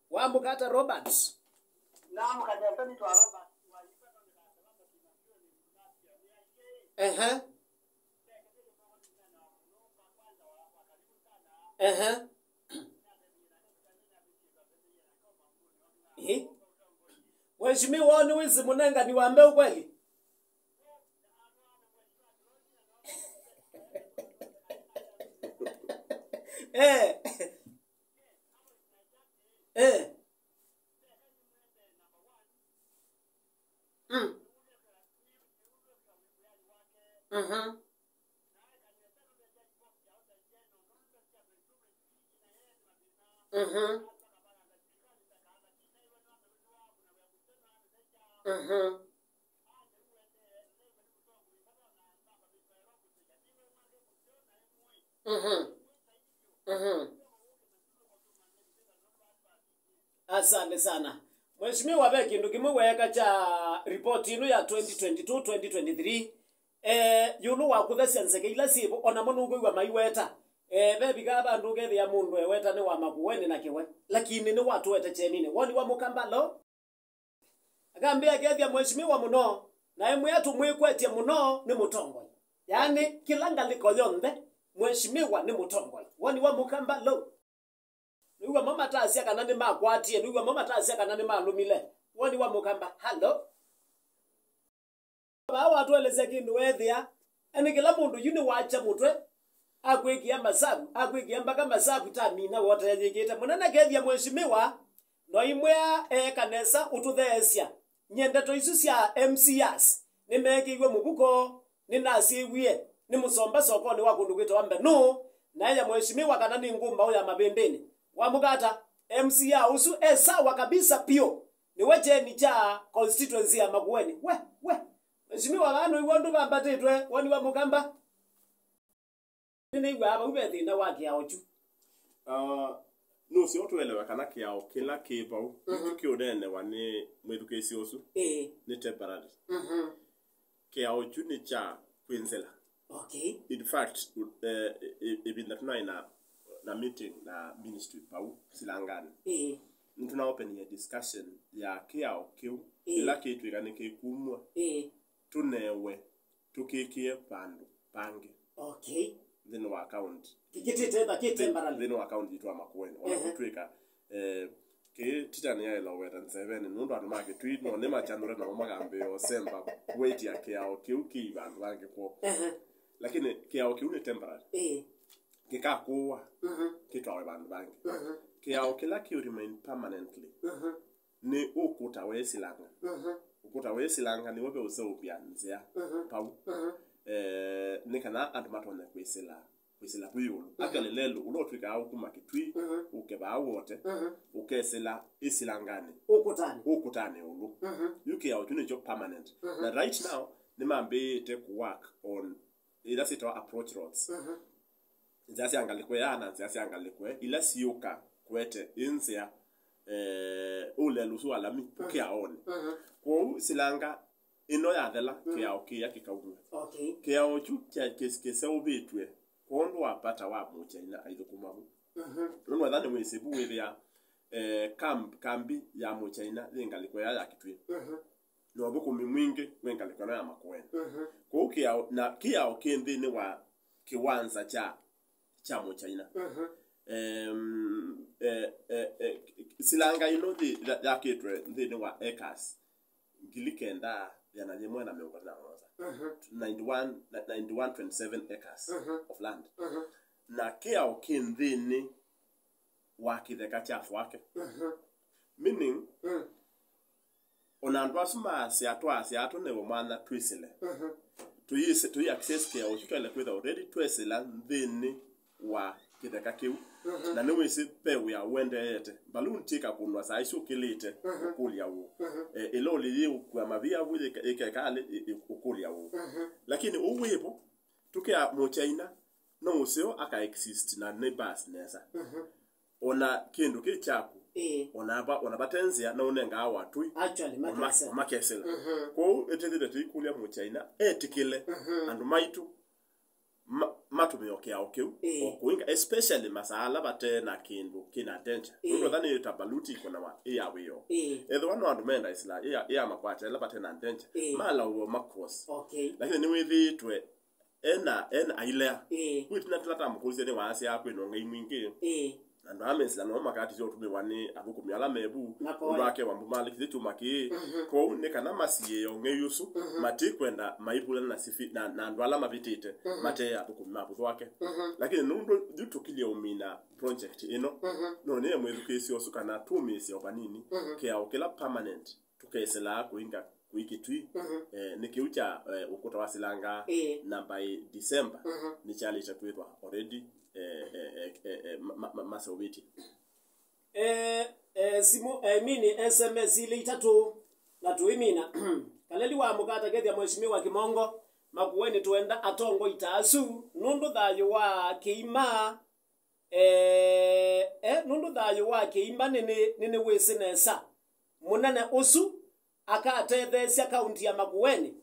Wa Mũkata Robert. Naam, kanesa nĩ twa Robert. Ehe. Ehe. Ĩ. Mheshimiwa, nĩ wĩsĩ mũnengani wa mbeũ kweli? Eh. Eh. Mm. Mhm. Mhm. Mhm. Mhm. Mhm. Asante sana. Mheshimiwa, ve kĩndũ kĩmwe weeka kya report ĩno ya twenty twenty-two, twenty twenty-three. Eh, ĩũlũ wa kũthesya nzeke ila syĩvo, o namo nũkwĩw'a maiweta. Eh, vevikaa vandũ ũkethĩa mũndũ eweta nĩ wa Makueni na Kĩwe, lakini nĩwatũete kyeninĩ. Woni wa Mũkamba lo? Akambĩa akethĩa Mheshimiwa mũno, na emwĩa tũmwĩkwetye mũno nĩ mũtongoi. Yaani, kĩla ngalĩko yonthe, Mheshimiwa nĩ mũtongoi. Woni wa Mũkamba lo? Nĩw'o mo matasya kana nĩmakwatie, nĩw'o mo matasya kana nĩmalũmile. Woni wa Mũkamba, halo? Vaa watũelesya kĩndũ weethĩa, yani kĩla mũndũ yu nĩwakya mũtwe, akwĩkĩa masavu, akwĩkĩa mbaka masavu tamina woteyĩkĩte. Mũnene kethĩa Mheshimiwa, noimwĩa eeka nesa ũtũtheesya. Nyie ndeto isu sya M C As nĩmeekĩiwe mũvuko, nĩnasyĩw'ie nĩ mũsomba sokonĩ wa kũndũ kwĩtawa Mbenu, na eya Mheshimiwa kana nĩ ngũmbaũ ya Mavĩndĩnĩ. Wamũkata, M C A ũsu e sawa kabisa piũ. Nĩwe kyeni kya constituency ya Makueni. We, we. Mheshimiwa, vaa nũiw'a ũndũ vambatĩtwe, woni wa Mũkamba? Nĩnĩw'aa vau ve thĩna wa kĩao kyu. Ah, nũseo tũelewe kana kĩao kĩla kĩ vau, mhm, nĩkyo kĩũneenewa nĩ mwĩthukĩĩsya ũsu. Ĩĩ. Nĩ temporary. Mhm. Kĩao kyu nĩ kya kwĩnzĩla. Okay. In fact, eh, ĩ-, ĩvinda tũnaĩ na na meeting na ministry pau silanganĩ. Ĩĩ. Nĩtũnaopenie discussion ya kĩao kĩu, ĩĩ, ĩla kĩtw'ĩka nĩkĩkumw'a, ĩĩ, tũnewe tũkĩkĩe vandũ vangĩ. Okay. Nthĩnĩ wa county. Kĩkĩtĩte tha, kĩ temporary. Nthĩnĩ wa county yitũ ya Makueni. Ona, ehe, kũtw'ĩka, eh, kĩĩ tita nĩyaĩla ũweta nzeveni, nũndũ andũ ma Kĩtui no nĩmakyanũre namo makambĩĩa ũsemba kũĩtya kĩao kĩu kĩ vandũ vangĩ kwoo. Ehe. Lakini kĩao kĩu nĩ temporary. Ĩĩ. Kĩkakũwa, mhm, kĩtwawe vandũ vangĩ. Mhm. Kĩao kĩla kĩ remain permanently, mhm, nĩ ũkũta wa ĩsilanga. Mhm. Ũkũta wa ĩsilanga nĩw'o ve ũseũvya nzĩa, mhm, pau. Mhm. Eh, nĩ kana andũ matonye kwĩsĩla, kwĩsĩla kwĩ ĩũlũ. Mhm. Actually, lelũ, ũla ũtw'ĩkaa ũkuma Kĩtui, mhm, ũke vaa Wote, mhm, ũkesĩla ĩsilanganĩ. Ũkũtanĩ. Ũkũtanĩ ũlũ. Mhm. Yu kĩao kyu nĩkyo permanent. Mhm. Na right now, nĩmambĩĩte kũ work on ila syĩtawa approach roads. Mhm. Nzĩa sya ngalĩko ĩya na nzĩa sya ngalĩko ĩla siũka kũete ĩ nzĩa, eh, ũlelu ũsu wa lami, mhm, ũkĩaonĩ. Mhm. Kwoou silanga ĩno yathela, mhm, kĩao kĩya kĩkaumw'a. Okay. Kĩao kyu kya-, kĩs-, kĩseũvĩtw'e kwondũ wa vata wa Mũchaina aithũkũma vu. Mhm. Nũndũ etha nĩwĩsĩ vu wĩthĩa, eh, kambi, kambi ya Mũchaina yĩ ngalĩko ĩya ya Kĩtui. Mhm. Na ũthũkũmi mwingĩ wĩ ngalĩko ĩno ya Makueni. Mhm. Kwoou kĩao, na kĩao kĩ nthĩnĩ wa kĩwanza kya, kya Mũchaina. Mhm. Em, eh, eh, eh, silanga ĩno yĩ-, ya-, yakĩtwe nthĩnĩ wa acres ngili kenda ĩana yĩmwe na mĩongo ĩna na mũonza. Mhm. Ninety-one, ninety-one twenty-seven acres, mhm, of land. Mhm. Na kĩao kĩ nthĩnĩ wa kĩtheka kya Thwake. Mhm. Meaning, mm, ona andũ asu maasya, twasya tũnewe mwanya twĩsĩle. Mhm. Tũyĩsĩ-, tũyĩ access kĩao kyu twaĩle kwĩtha already twesĩla nthĩnĩ wa kĩtheka kĩu. Mhm. Na nĩwĩsĩ ve wĩa ũendeete. Balloon ti ĩkakũnwa saa isu ũkĩlĩte, mhm, ũkũlya ũũ. Mhm. Eh, ĩloli yĩũkua mavia vu yĩke-, yĩkeka alĩ, ĩ-, ĩ-, ũkũlya ũũ. Mhm. Lakini ũu wĩvo, tũkĩa Mũchaina, no ũseo aka exist na neighbors nesa. Mhm. Ona kĩndũ kĩ kyaku, ĩĩ, ona va, ona vate nzĩa, no ũnengaa watui. Actually, ũma-, makesela. Ũmakesela. Mhm. Kwoou, ĩtĩthĩte tũikũlya Mũchaina etĩkĩle, mhm, andũ maitũ ma-, matũmĩe o kĩao kĩu, ĩĩ, o kũinga, especially masaa ala vate na kĩndũ kĩna danger. Ĩĩ. Nũndũ etha nĩ ta baluti ĩkonawa ĩ ya wĩoo. Ĩĩ. Ethĩwa no andũ menda ĩsila ĩ ya, ĩ ya makwata ĩla vate na danger, ĩĩ, malaũwe ma cross. Okay. Lakini nĩwĩthĩĩtwe ena, ena ailea. Ĩĩ. Kwĩ tina tila tamũkũlĩsye nĩwaasya kwĩna ũng'ei mwingĩ. Ĩĩ. Andũ aa mesila namo makatisya ũtũmĩwa nĩ athũkũmi ala me vu. Makoya. Ũndũ wake wambumalĩkĩthye kyũma kĩĩ. Mhm. Kwoou nĩ kana masiĩe ũng'ei ũsu, mhm, matikwenda maivulana na sifi-, na, na andũ ala mavĩtĩte, mhm, mate athũkũmi ma vũthũ wake. Mhm. Lakini nũndũ yu tũkilyĩ ũmina project ĩno, mhm, no nĩye mwĩthukĩĩsya ũsu kana tũmĩĩsye o vanini, mhm, kĩao kĩla permanent tũkesĩlaa kũinga kũi Kĩtui, mhm, eh, nĩ kĩu kya, eh, ũkũta wa silanga, ĩĩ, na by December, mhm, nĩkyalĩte kwĩthwa already, eh, eh, eh, eh, eh, ma-, ma-, ma-, maseũvĩtye. Eh, eh, simũ, eh, mini S M S ilĩ itatũ na tũimina. Kaleli wa mũkata kethya Mheshimiwa Kimongo, Makueni twenda atongoi ta asu, nũndũ thayũ wa kĩima Eh, eh, nũndũ thayũ wa kĩimba nĩnĩ-, nĩnĩwĩsĩ nesa. Mũnene ũsu akatetheesya kaunti ya Makueni.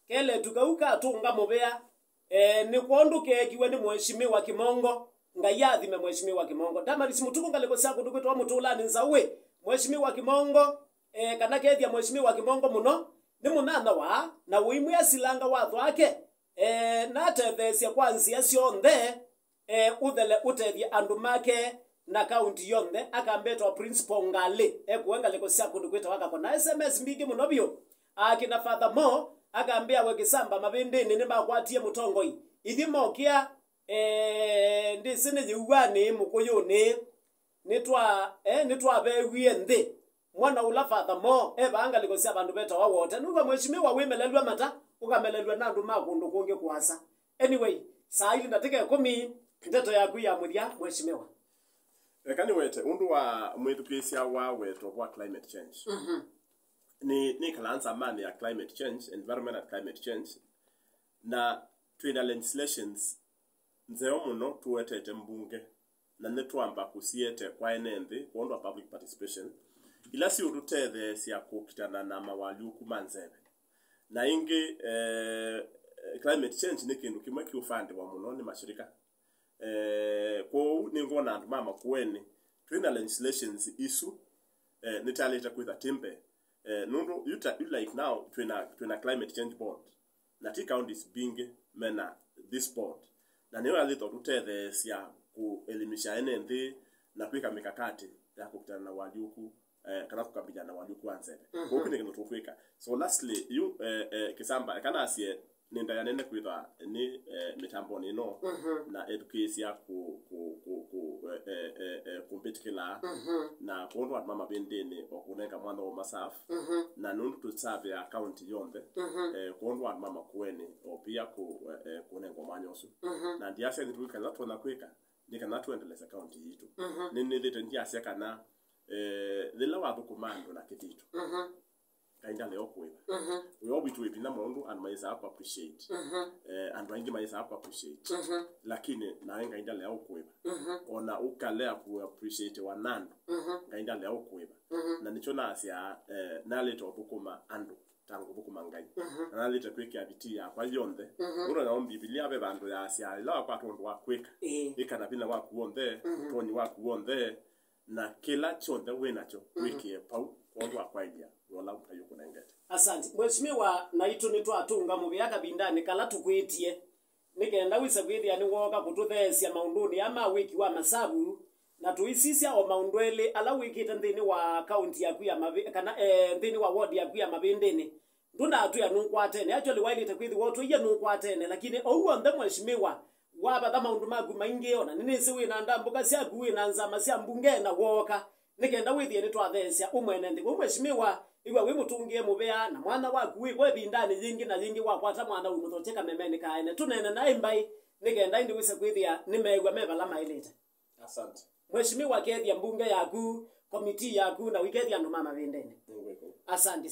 Keletu kau katũnga mũvea, eh, nĩ kwondũ keekiwe nĩ Mheshimiwa Kimongo. Ngai athime Mheshimiwa Kimongo. Damaris Mũtuku, ngalĩko sya kũndũ kwĩtawa Mũtũlanĩ Nzaũĩ. Mheshimiwa Kimongo, eh, kana kethya Mheshimiwa Kimongo mũno, nĩ mũnyanyawa na ũimwĩa silanga watho wake, eh, natetheesye kwa nzĩa syonthe. Eh, ũthele ũtethye andũ make na kaunti yonthe. Akambetwa Principal Ngalĩ, ekuwe ngalĩko sya kũndũ kwĩtawa Kakona. S M S mbingĩ mũno vyũ. Akina Father Mo, akambĩa we kĩsamba mavĩndĩnĩ nĩmakwatie mũtongoi. Ithyĩ mokĩa, eh, ndĩsĩ nĩ yĩuanĩ mũkũyũnĩ. Nĩtwa-, eh, nĩtwavewie nthĩ. Mwana ũla Father Mo e vaa ngalĩko sya vandũ vetawa Wote. Nũndũ wa Mheshimiwa wĩmelelw'a mata, ũkamelelw'a na andũ ma kũndũ kũngĩ kũasa. Anyway, saa ilĩ ndatĩka ĩkũmi, ndeto yaku ya mũthya, Mheshimiwa. Eka nĩwete ũndũ wa mwĩthukĩĩsya wa weto wa climate change. Mhm. Nĩ, nĩkalaa nzamanĩ ya climate change, environment and climate change, na twĩna legislations nzeo mũno tũetete mbunge, na nĩtwamba kũsiete kwa ene nthĩ kwondũ wa public participation, ila siũtũtetheesya kũkitana na mawalyũku ma nzeve. Na ĩngĩ, eh, climate change nĩ kĩndũ kĩmwe kĩũfandĩwa mũno nĩ mashirika. Eh, kwoou nĩ Ngona andũ ma Makueni, twĩ na legislations isu, eh, nĩtaĩlĩte kwĩtha timbe. Eh, nũndũ you ta, you like now, twĩ na, twĩ na climate change board. Na ti counties mbingĩ mena this board. Na nĩyo yaĩlĩte ũtũtetheesya kũelimisha ene nthĩ na kwĩka mikakati ya kũkitana na ũalyũku, eh, kana kũkabiliana na ũalyũku wa nzeve. Mhm. Kwoou nĩ kĩndũ tũkwĩka. So lastly, yu, eh, eh, Kĩsamba, eka nasye nĩ ndaĩa nene kwĩthwa nĩ, eh, mĩtambonĩ ĩno, mhm, na ethukĩĩsya kũ, kũ, kũ, kũ, eh, eh, eh, eh, kũmbĩtĩkĩla, mhm, na kwondũ andũ ma Mavĩndĩnĩ o kũnenga mwanya wa masafu, mhm, na nũndũ tũsavea kaunti yonthe, mhm, eh, kwondũ andũ ma Makueni o pia kũ, eh, eh, kũnengwa mwanya ũsu. Mhm. Na ndiasya nĩ twĩka ĩla tũtonya kwĩka nĩ kana tũendelesye kaunti yitũ. Mhm. Nĩnĩthĩte ndiasya kana, eh, yĩla wathũkũma andũ na kĩthito, mhm, Ngai ndalea ũkũĩva. Mhm. Wĩoo witũ wĩ vinya mũno, andũ mayĩsaa kũ appreciate. Mhm. Eh, andũ aingĩ mayĩsaa kũ appreciate. Mhm. Lakini nawe Ngai ndalea ũkũĩva. Mhm. Ona ũkalea kũ appreciate wa nandũ, mhm, Ngai ndalea ũkũĩva. Mhm. Na nĩkyo nasya, eh, nalĩte ũthũkũma andũ ta ngũthũkũma Ngai. Mhm. Na nalĩte kwĩkĩa vitii yakwa yonthe. Mhm. Ũndũ na Mbivilia ve vandũ yasya, ĩla wakwata ũndũ wa kwĩka, ĩĩ, ĩka na vinya waku w'onthe, mhm, ũtonyi waku w'onthe, na kĩla kyonthe wĩ nakyo, mhm, wĩkĩe pau kwondũ wa kwaĩlya wĩa ũla Ngai ũkũnengete. Asante. Mheshimiwa, naitũ nĩtwatũnga mũvea kavindanĩ kala tũkwĩtie, nĩ kenda wĩse kwĩthĩa nĩwooka kũtũtheesya maũndũnĩ aa ma wĩki wa masavu, na tũisisya o maũndũ elĩ ala wĩkĩte nthĩnĩ wa kaunti yaku ya Mavĩ-, kana, eh, nthĩnĩ wa ward yaku ya Mavĩndĩnĩ. Ndũnatwĩa nũkwatene. Actually, waĩlĩte kwĩthĩwa ũtwĩie nũkwatene, lakini ou w'onthe, Mheshimiwa, wavatha maũndũ maku maingĩ, ona nĩnĩsĩ wĩ na ndambũka syaku, wĩ na nzama sya mbunge, na wooka nĩ kenda wĩthĩe nĩtwatheesya ũmwene nthĩ. Kwoou, Mheshimiwa, ĩw'a wĩ mũtũngĩe mũvea, na mwana waku wĩ vo ĩvindanĩ yĩngĩ na yĩngĩ wakwata mwana ũmũthokye kamemenĩ ka ene. Tũneene naĩ mbaĩ nĩ kenda ĩndĩ wĩse kwĩthĩa nĩmeew'a me vala maĩlĩte. Asante. Mheshimiwa, kethya mbunge yaku, komitii yaku, na ũikethya andũ ma Mavĩndĩnĩ. Nĩngwĩka. Asante.